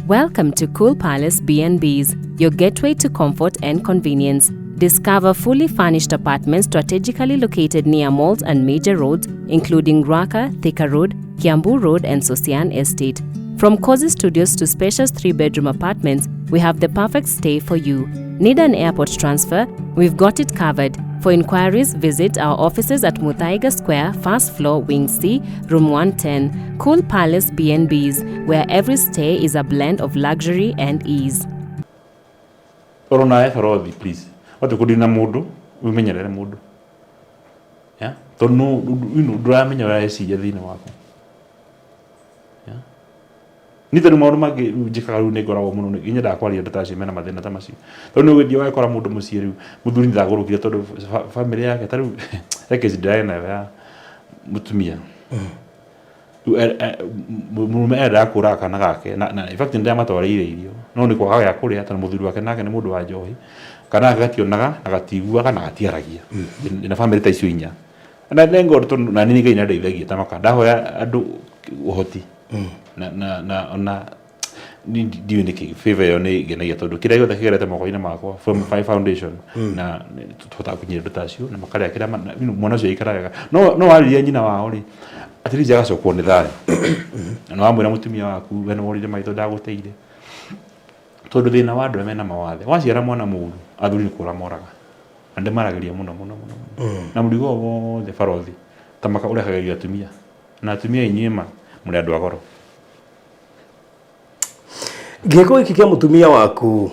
Welcome to Cool Palace B&Bs, your gateway to comfort and convenience. Discover fully furnished apartments strategically located near malls and major roads, including Ruaka, Thika Road, Kiambu Road, and Sosian Estate. From cozy studios to spacious 3-bedroom apartments, we have the perfect stay for you. Need an airport transfer? We've got it covered. For inquiries, visit our offices at Muthaiga Square, first floor, Wing C, Room 110. Cool Palace B&Bs, where every stay is a blend of luxury and ease. Oro nawe barothi, please, watu kũdina na mũndũ, wĩmenyerere mũndũ, yeah, tondũ no ndũramenya ũrĩa areciria thĩinĩ waku, yeah. Niĩ tondũ maũndũ mangĩ rĩu njĩkaga, rĩu nĩ ngoragwo mũno nyendaga kwaria andũ ta acio mena mathĩna ta macio, tondũ nĩ ũgĩthiĩ ũgakora mũndũ mũciĩ rĩu mũthuri ndagũrũkire, tondũ family yake, ta rĩu he kesi ndĩrarĩ nayo ya mũtumia. Rĩu mũrũme endaga kũraga kana gake, na in fact nĩndĩramatwarĩire irio, no nĩ kwaga gĩa kũrĩa, tondũ mũthuri wake nake nĩ mũndũ wa njohi. Kana gake gationaga na gatiguaga na gatiaragia. Ndĩna family ta icio inya, na thank God, tondũ na niĩ Ngai nĩandeithagia ta maka ndahoya andũ ũhoti na ona niĩ ndiũĩ nĩkĩ favor ĩyo nĩ ngenagia, tondũ kĩrĩa gĩothe kĩgerete moko-inĩ makwa from Five Foundation na tũhotaga kũnyita andũ ta acio na makarĩa kĩrĩa mwana ũcio aikara wega. No warĩria nyina wao rĩ, at least agacokwo nĩ thayũ, na nĩ wamwĩra mũtumia waku we nĩ worire maitho ndagũteire, tondũ thĩna wa andũ arĩa mena mawathe, waciara mwana mũru, athuri nĩ kũra moraga, na ndĩmaragĩria mũno mũno mũno mũno, na mũrigo ũyũ wothe, barothi, ta maka ũrehagĩria atumia, na atumia inyuĩ ma mũrĩ andũ a goro. Gĩko gĩkĩ kĩa mũtumia waku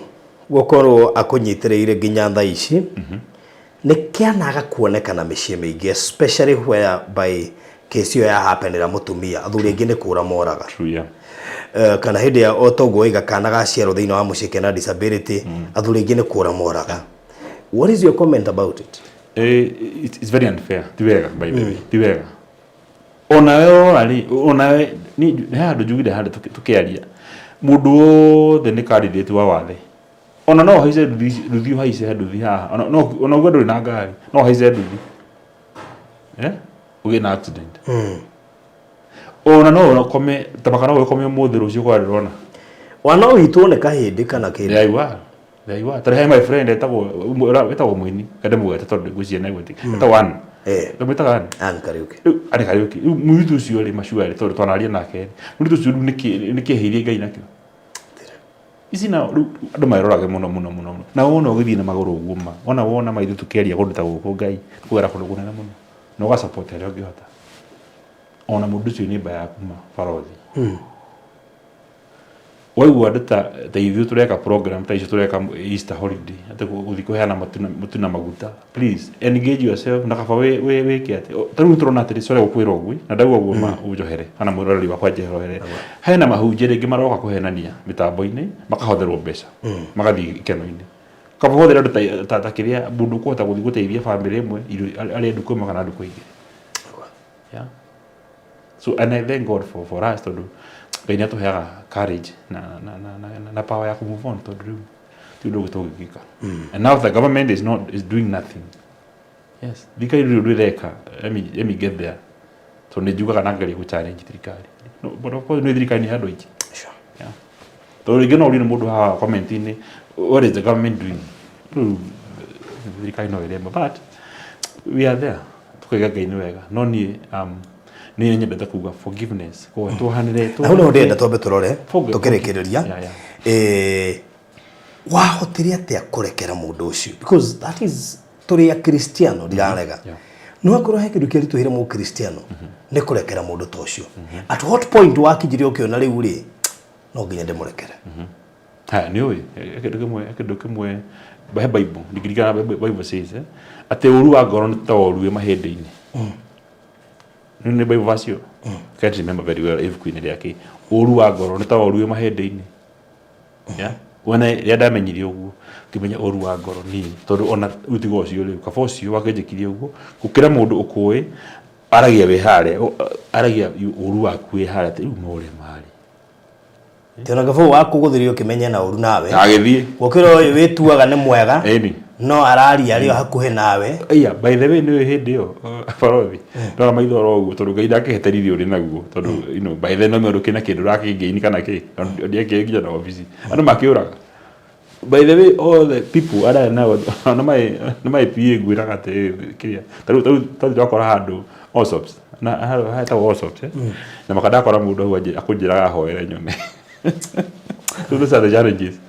gũkorwo akũnyitĩrĩire nginya thaa ici nĩ kĩanaga kuonekana mĩciĩ mĩingĩ, especially where by case ĩyo yahapenera mũtumia, athuri aingĩ nĩ kũra moraga. True, yeah. Kana hĩndĩ ya o toguo waiga kana gaciarwo thĩinĩ wa mũciĩ kena disability, athuri aingĩ nĩ kũra moraga. What is your comment about it? It's very unfair. Ti wega, by the way, ti wega. Onawe rora rĩ, onawe ni he handũ njugire handũ tũkĩaria, mũndũ wothe nĩ candidate wa wathe. Ona no ũhaice nduthi, nduthi ũhaice nduthi haha, ona no ona uge ndũrĩ na ngari, no ũhaice nduthi, ũgĩe na accident. Ona no ũkome tabaka, no ũkome ũmũthĩ, rũciũ kwa ndĩrona. Wana ũhitwo nĩ kahĩndĩ kana kĩndũ. There you are. There you are. Tondũ he my friend etagwo mũini, kende mũgwete tondũ ngwĩciria nĩ egwĩtĩka. Etagwo Ann. Ndamwĩtaga Ann. Ann Kariuki. Rĩu Ann Kariuki. Rĩu mũirĩtu ũcio rĩ, macua rĩ, tondũ twanaria nake rĩ. Mũirĩtu ũcio rĩu nĩkĩ ehĩirie Ngai nakĩo? Ici na rĩu andũ merorage mũno mũno mũno mũno. Na wona ũgĩthiĩ na magũrũ ũguo ma. Wona wona maitho tũkĩaria kũndũ ta gũkũ, Ngai kũgera kũndũ kũnene mũno. Na ũga support harĩa ũngĩhota. Ona mũndũ ũcio nĩ mba yaku ma barothi. Waigua andũ ta ithuĩ tũreka program ta icio tũreka Easter holiday, atĩ gũthiĩ kũheana mũtu na maguta, please engage yourself, na kaba wĩke atĩ ta rĩu tũrona atĩrĩ, sorry gũkwĩra ũguo, na ndauga ũguo ma ũnjohere kana mwĩroreri wakwa njohere, hena mahunjia rĩngĩ maroka kũhenania mĩtambo-inĩ, makahotherwo mbeca, magathiĩ ikeno-inĩ. Kaba ũhũthĩre andũ ta kĩrĩa mũndũ ũkũhota gũthiĩ gũteithia bamĩrĩ ĩmwe irio arĩa ndukũ ĩmwe kana ndukũ igĩrĩ, yeah. So and I thank God for us, tondũ Ngai nĩ atũheaga courage na power ya kũ move on, tondũ rĩu ti ũndũ ũngĩ tũngĩgĩka. And now the government is not is doing nothing. Yes, thirikari rĩu ũndũ ĩreka, let me get there, tondũ nĩ njugaga na ngageria gũ challenge thirikari. No, but of course nĩ thirikari nĩ andũ aingĩ. Yeah. Tondũ rĩngĩ no ũrie nĩ mũndũ haha comment-inĩ. What is the government doing? Rĩu thirikari no ĩremba, but we are there, tukaiga Ngai nĩ wega. No niĩ niĩ nyendete kuga forgiveness, koguo tuohanĩre. Na hau nĩho ndĩrenda twambe tũrore Forgive. tũkĩrĩkĩrĩria. Yeah. Wahotire atĩa kũrekera mũndũ ũcio? Because that is, tũrĩ akristiano, ndirarega, no akorwo he kĩndũ kĩritũhĩre mũkristiano nĩ kũrekera mũndũ ta ũcio. At what point wakinyire ũkĩona rĩu rĩ, no nginya ndĩmũrekere? Haya, nĩ ũĩ kĩndũ kĩmwe he Bible ndingĩririkana. Bible says atĩ ũru wa ngoro nĩ ta ũru wĩ mahĩndĩ-inĩ. Nĩ Bible verse ĩyo, can't remember very well ibuku-inĩ rĩake. Ũru wa ngoro nĩ ta ũru wĩ mahĩndĩ-inĩ. Yeah, wona rĩrĩa ndamenyire ũguo, ngĩmenya ũru wa ngoro niĩ, tondũ ona rĩu tiga ũcio, rĩu kaba ũcio wakĩnjĩkire ũguo gũkĩra mũndũ ũkũĩ aragia wĩ harĩa, aragia ũru waku wĩ harĩa, atĩ rĩu no ũrema rĩ. Tĩona gabũ wakũgũthĩria ũkĩmenya na ũru nawe. Agĩthiĩ. Gũkĩra ũyũ wĩtuaga nĩ mwega, Ĩni. no araria arĩ o hakuhĩ nawe. Iya, by the way, nĩ hĩndĩ ĩyo, barothi ndora maitho oro ũguo, tondũ Ngai ndakĩheterire ũrĩ naguo, tondũ by then no ũndũ kĩna kĩndũ ũrakĩngĩini kana kĩ ndiakĩrĩ nginya na obici andũ makĩũraga. By the way, all the people arĩa nao nĩ maĩ PA ngwĩraga atĩ kĩrĩa tarĩu tarĩu twakora handũ Allsops na hetagwo Allsops, na maka ndakora mũndũ hau akũnjĩraga ahoere nyone. So those are the challenges.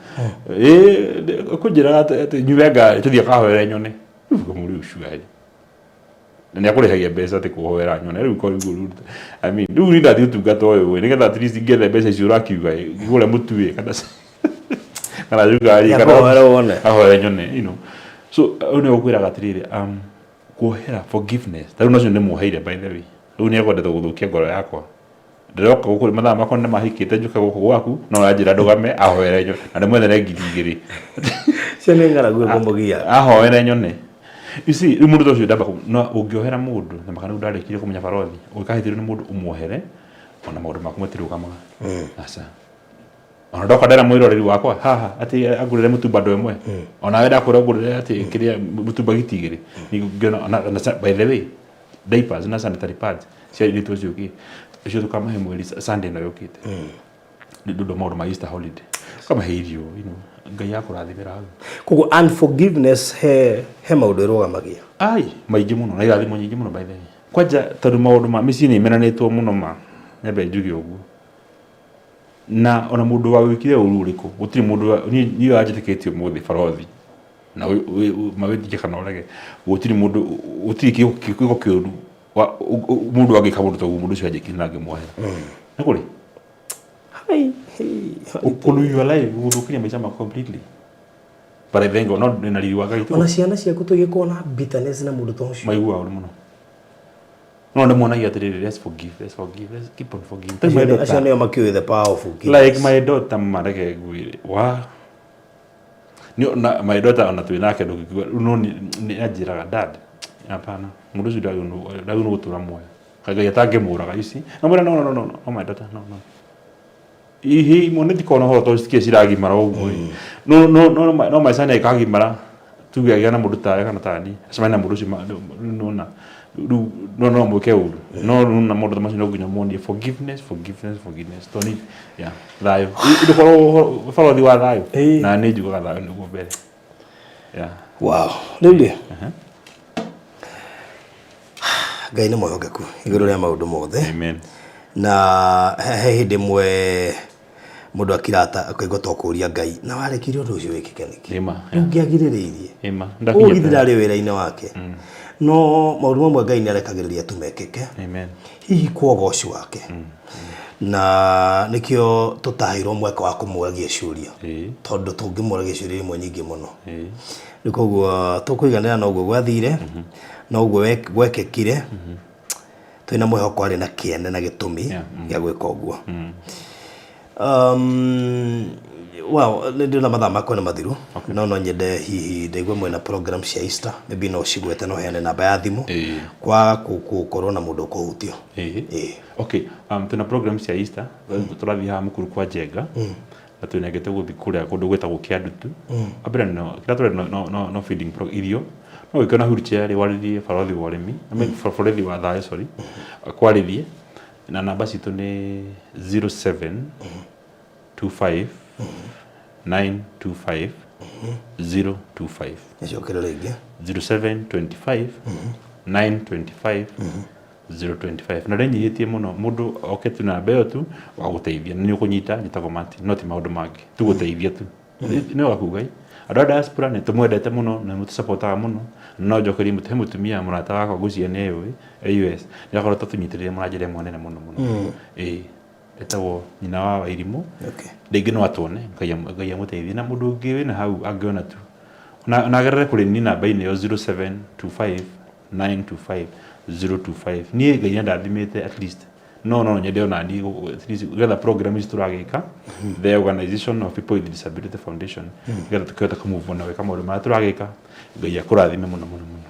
Akũnjĩraga atĩ nyume ngari tũthiĩ akahoere nyone. Rĩu ngamũria ũcio na nĩ akũrĩhagia mbeca atĩ kũhoera nyone. Rĩu ko rĩu, I mean, rĩu niĩ ndathiĩ ũtungata ũyũ nĩgetha at least ngethe mbeca icio ũrakiuga ngũre mũtu ĩ kana cukari. Ya kũhoera wone. Ahoere nyone. So ũyũ nĩ gũkwĩraga atĩrĩrĩ, kuohera, forgiveness, ta rĩu nacio ndĩmuoheire. By the way, rĩu nĩ ekwendete gũthũkia ngoro yakwa. Ndĩroka gũkũ mathaa makwa nĩ mahikĩte, njũke gũkũ gwaku, no ũranjĩra ndũgame ahoere nyone na ndĩmwethere 2000. Cio nĩ ng'aragu ĩkũmũgia. Ahoere nyone. You see, rĩu mũndũ ta ũcio ndamba no ũngĩohera mũndũ na maka rĩu ndarĩkirie kũmenya, barothi, ũngĩkahĩtĩrio nĩ mũndũ ũmuohere, ona maũndũ maku matirũgamaga. Aca, ona ndoka ndera mwĩroreri wakwa haha atĩ angũrĩre mũtu bando ĩmwe, onawe ndakwĩra ngũrĩre atĩ kĩrĩa mũtu bagiti igĩrĩ. Ngĩona by the way, diapers na sanitary pads cia airĩtu acio ũngĩ ũcio tũkamahe mweri Sunday ĩno yũkĩte nĩ ũndũ wa maũndũ ma Easter holiday, ũkamahe irio, Ngai akũrathimĩra hau. Koguo unforgiveness he maũndũ ĩrũgamagia. Ai, maingĩ mũno na irathimo nyingĩ mũno, by the way. Kwanja tondũ maũndũ ma mĩciĩ nĩ imenanĩtwo mũno, ma nyambe njuge ũguo, na ona mũndũ wa wĩkire ũru ũrĩkũ, gũtirĩ mũndũ niĩ wanjĩtĩkĩtie ũmũthĩ, barothi, na mawĩtĩkie kana ũrege, gũtirĩ mũndũ, gũtirĩ gĩko kĩũru mũndũ angĩka mũndũ toguo mũndũ ũcio anjĩkire na ngĩmuohera nĩ kũrĩ. Hai, hei. Ũkũlose your life, gũthũkiria maica maku completely, but I thank God no ndĩ na riri wa Ngai tu. Ona ciana ciaku tũgĩkorwo na bitterness na mũndũ ta ũcio? Maiguaga ũru mũno, no ndĩmuonagia atĩrĩrĩ, let's forgive, let's forgive, let's keep on forgiving. Tell my Acio daughter, nĩo makĩũĩ the power of forgiveness. Like my daughter, mareke ngwĩre wa nĩ na my daughter, ona twĩ nake ndũngĩkiuga rĩu, no nĩ anjĩraga, "Dad, hapana, mũndũ ũcio ndagĩrĩirwo nĩ gũtũra muoyo. Ngai atangĩmũraga." You see, namwĩra, "No, no, no, no, no, my daughter, no, no." Ihi imwe nĩ ndikorwo na ũhoro tondũ citikĩrĩ ciragimara ũguo ĩ. No, no, no, no maica nĩ akagimara, tuge agĩa na mũndũ tawe kana tani, acemanie na mũndũ ũcio nona rĩu no mwĩke ũru, no rĩu na maũndũ ta macio no nginya muonie forgiveness, forgiveness, forgiveness, tondũ nĩ yeah, thayũ ndũkorwo barothi wa thayũ. Na nĩ njugaga thayũ nĩguo mbere, yeah. Wow, rĩu rĩ, Ngai nĩ mwĩhokeku igũrũ rĩa maũndũ mothe. Amen. Na he hĩndĩ ĩmwe mũndũ akirata akaigua to kũria Ngai, na warekire ũndũ ũcio wĩkĩke nĩkĩ? Ĩma. Ndũngĩagirĩrĩirie. Ĩma. Ũgithira arĩ wĩra-inĩ wake, no maũndũ mamwe Ngai nĩ arekagĩrĩria tu mekĩke, Amen. hihi kwa ũgoci wake, na nĩkĩo tũtaheirwo mweke wa kũmũragia ciũria, tondũ tũngĩmũragia ciũria imwe nyingĩ mũno. Rĩu koguo tũkũiganĩra na ũguo gwathire, na ũguo gwekĩkire, twĩna mwĩhoko arĩ na kĩene na gĩtũmi gĩa gwĩka ũguo. Well, nĩ ndĩrona mathaa makwa nĩ mathiru, no nyende hihi ndaigua mwena program cia Easter, maybe no cigwete, no heane namba ya thimũ kwa gũkorwo na mũndũ ũkũhutio. Ĩĩ. Okay, twĩna program cia Easter, tũrathiĩ haha Mũkuru kwa Njenga, na twĩnengete gũthiĩ kũrĩa kũndũ gwĩtagwo Kĩandutu. Wa mbere no kĩrĩa tũrenda no feeding irio, no gĩkĩo na wheelchair rĩ, warĩrie barothi wa ũrĩmi, I mean, barothi wa thayũ, sorry, kwarĩrie na namba citũ nĩ 07 25 925. 025. Nĩcokere rĩngĩ. 0725 925 025. Na rĩnyihĩtie mũno, mũndũ oke tu na namba ĩyo tu wa gũteithia, na nĩ ũkũnyita. Njĩtagwo Martin, no ti maũndũ mangĩ tu, gũteithia tu nĩ waku. Ngai, andũ a diaspora nĩ tũmwendete mũno na mũtũcapotaga mũno. No njokerie he mũtumia mũrata wakwa, ngwĩciria nĩ ĩũĩ, e US, nĩ akoretwo tũnyitĩrĩire mũno na njĩra ĩmwe nene mũno mũno. Ĩĩ, etagwo nyina wa Wairimũ. Rĩngĩ no atuone. Ngai Ngai amũteithie. Na mũndũ ũngĩ wĩna hau angĩona tu na agerere kũrĩ niĩ namba-inĩ ĩyo 0725 925 025. Niĩ Ngai nĩandathimĩte, at least no nyende ona niĩ at least getha program ici tũragĩka, the Organization of People with Disability Foundation, getha tũkĩhota kũmove on na gwĩka maũndũ marĩa tũragĩka. Ngai akũrathime mũno mũno mũno.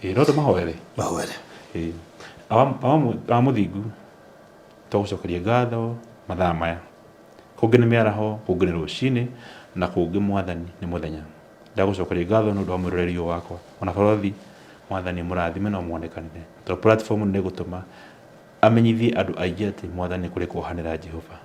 Ĩĩ, no tũmahoere. Mahoere. Ĩĩ. Awa mũthingu, twagũcokeria ngatho mathaa maya. Kũngĩ nĩ mĩaraho, kũngĩ nĩ rũcinĩ, na kũngĩ, Mwathani, nĩ mũthenya. Ndagũcokeria ngatho nĩ ũndũ wa mwĩroreri ũyũ wakwa. Ona barothi, Mwathani mũrathime na ũmuonekanĩre, tondũ platform nĩ ĩgũtũma amenyithie andũ aingĩ atĩ Mwathani kũrĩ kuohanĩra. Jehova,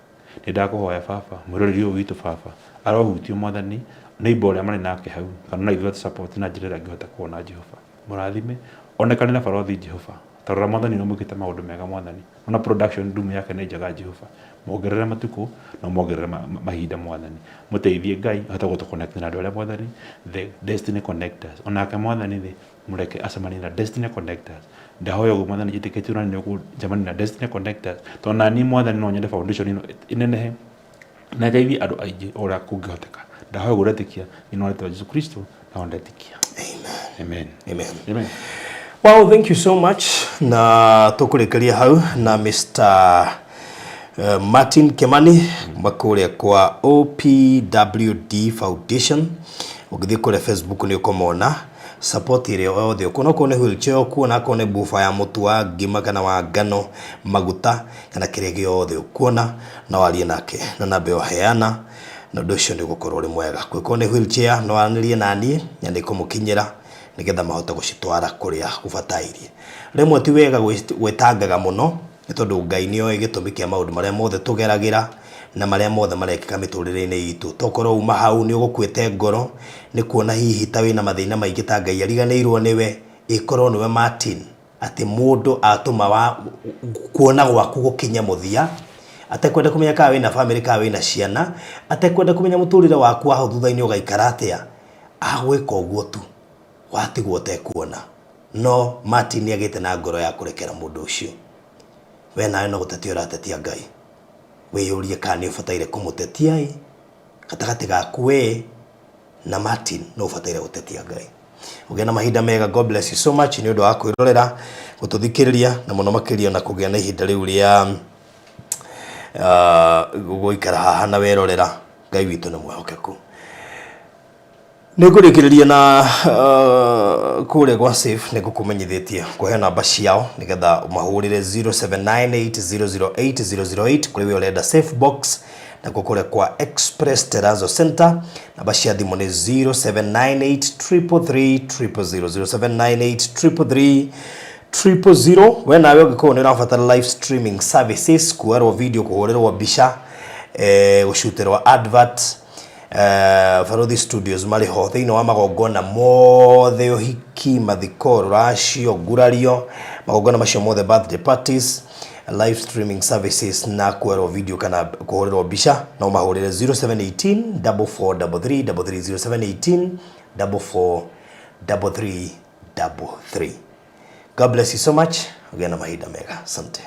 nĩ ndakũhoya baba, mwĩroreri ũyũ witũ baba arohutio, Mwathani, nĩ imbo ũrĩa marĩ nake hau, kana na ithuĩ atũ na njĩra ĩrĩa angĩhota kuona. Jehova, mũrathime, onekanĩra barothi. Jehova, tarora, Mwathani, nĩ ũmwĩkĩte maũndũ mega. Mwathani, ona production room yake nĩ njega. Jehova, muongerere matukũ na muongerere mahinda. Mwathani, mũteithie. Ngai ahote gũtũ connect na andũ arĩa, Mwathani, the destiny connectors. Onake, Mwathani, thĩ mũreke acemanie na destiny connectors. Ndahoya ũguo, Mwathani, njĩtĩkĩtie ona nĩ ũkũnjemania na destiny connectors, tondũ na niĩ, Mwathani, no nyende foundation ĩno ĩnenehe na ĩteithie andũ aingĩ o ũrĩa kũngĩhoteka. Ndahoya ũguo ndetĩkia thĩinĩ wa rĩtwa Jesu Kristo, na ndetĩkia. Amen. Amen. Amen. Wow, thank you so much. Na tũkũrĩkĩria hau na Mr. Martin Kimani kuma kũrĩa kwa OPWD Foundation. Ũngĩthiĩ kũrĩa Facebook nĩ ũkũmona. Support ĩrĩa yothe ũkuona, okorwo nĩ wheelchair ũkuona, akorwo nĩ buba ya mũtu wa ngima kana wa ngano, maguta kana kĩrĩa gĩothe ũkuona, no warie nake na namba ĩyo heana, na ũndũ ũcio nĩ ũgũkorwo ũrĩ mwega. Kũngĩkorwo nĩ wheelchair, no aranĩrie naniĩ na nĩ ngũmũkinyĩra nĩgetha mahote gũcitwara kũrĩa gũbatairie. Rĩmwe ti wega gwĩtangaga mũno, nĩ tondũ Ngai nĩ oĩ gĩtũmi kĩa maũndũ marĩa mothe tũgeragĩra na marĩa mothe marekĩka mĩtũrĩre-inĩ itũ. Tokorwo uma hau nĩ ũgũkuĩte ngoro nĩ kuona hihi ta wĩna mathĩna maingĩ, ta Ngai ariganĩirwo nĩwe. Ĩkorwo nĩwe Martin, atĩ mũndũ atũma wa kuona gwaku gũkinye mũthia, atekwenda kũmenya kana wĩna bamĩrĩ kana wĩna ciana, atekwenda kũmenya mũtũrĩre waku wa hau thutha-inĩ ũgaikara atĩa, agwĩka ũguo tu watigwo ũtekuona. No Martin nĩ agĩte na ngoro ya kũrekera mũndũ ũcio. We nawe no gũtetia ũratetia Ngai. Wĩyũrie kana nĩ ũbataire kũmũtetia ĩ, gatagatĩ gaku we na Martin no ũbataire gũtetia Ngai. Ũgĩe na mahinda mega. God bless you so much nĩ ũndũ wa kwĩrorera, gũtũthikĩrĩria, na mũno makĩria na kũgĩa na ihinda rĩu rĩa gũikara haha na werorera. Ngai witũ nĩ mwĩhokeku. Nĩ ngũrĩkĩrĩria na kũrĩa gwa Safe. Nĩ ngũkũmenyithĩtie kũhe namba ciao nĩgetha ũmahũrĩre 0798008008 kũrĩ we ũrenda safe box. Nakuo kũrĩa kwa Express Terrazzo Center, namba cia thimũ nĩ 0798 333 000, 0798 333 000. We nawe ũngĩkorwo nĩ ũrabatara live streaming services, kuoerwo video, kũhũrĩrwo mbica, gũcutĩrwo advert, Barothi Studios marĩ ho thĩinĩ wa magongona mothe, ũhiki, mathiko, rũracio, ngurario, magongona macio mothe, birthday parties, live streaming services na kuoerwo video kana kũhũrĩrwo mbica, no mahũrĩre 0718 4433 33, 0718 4433 33. God bless you so much. Ũgĩe na mahinda mega. Asante.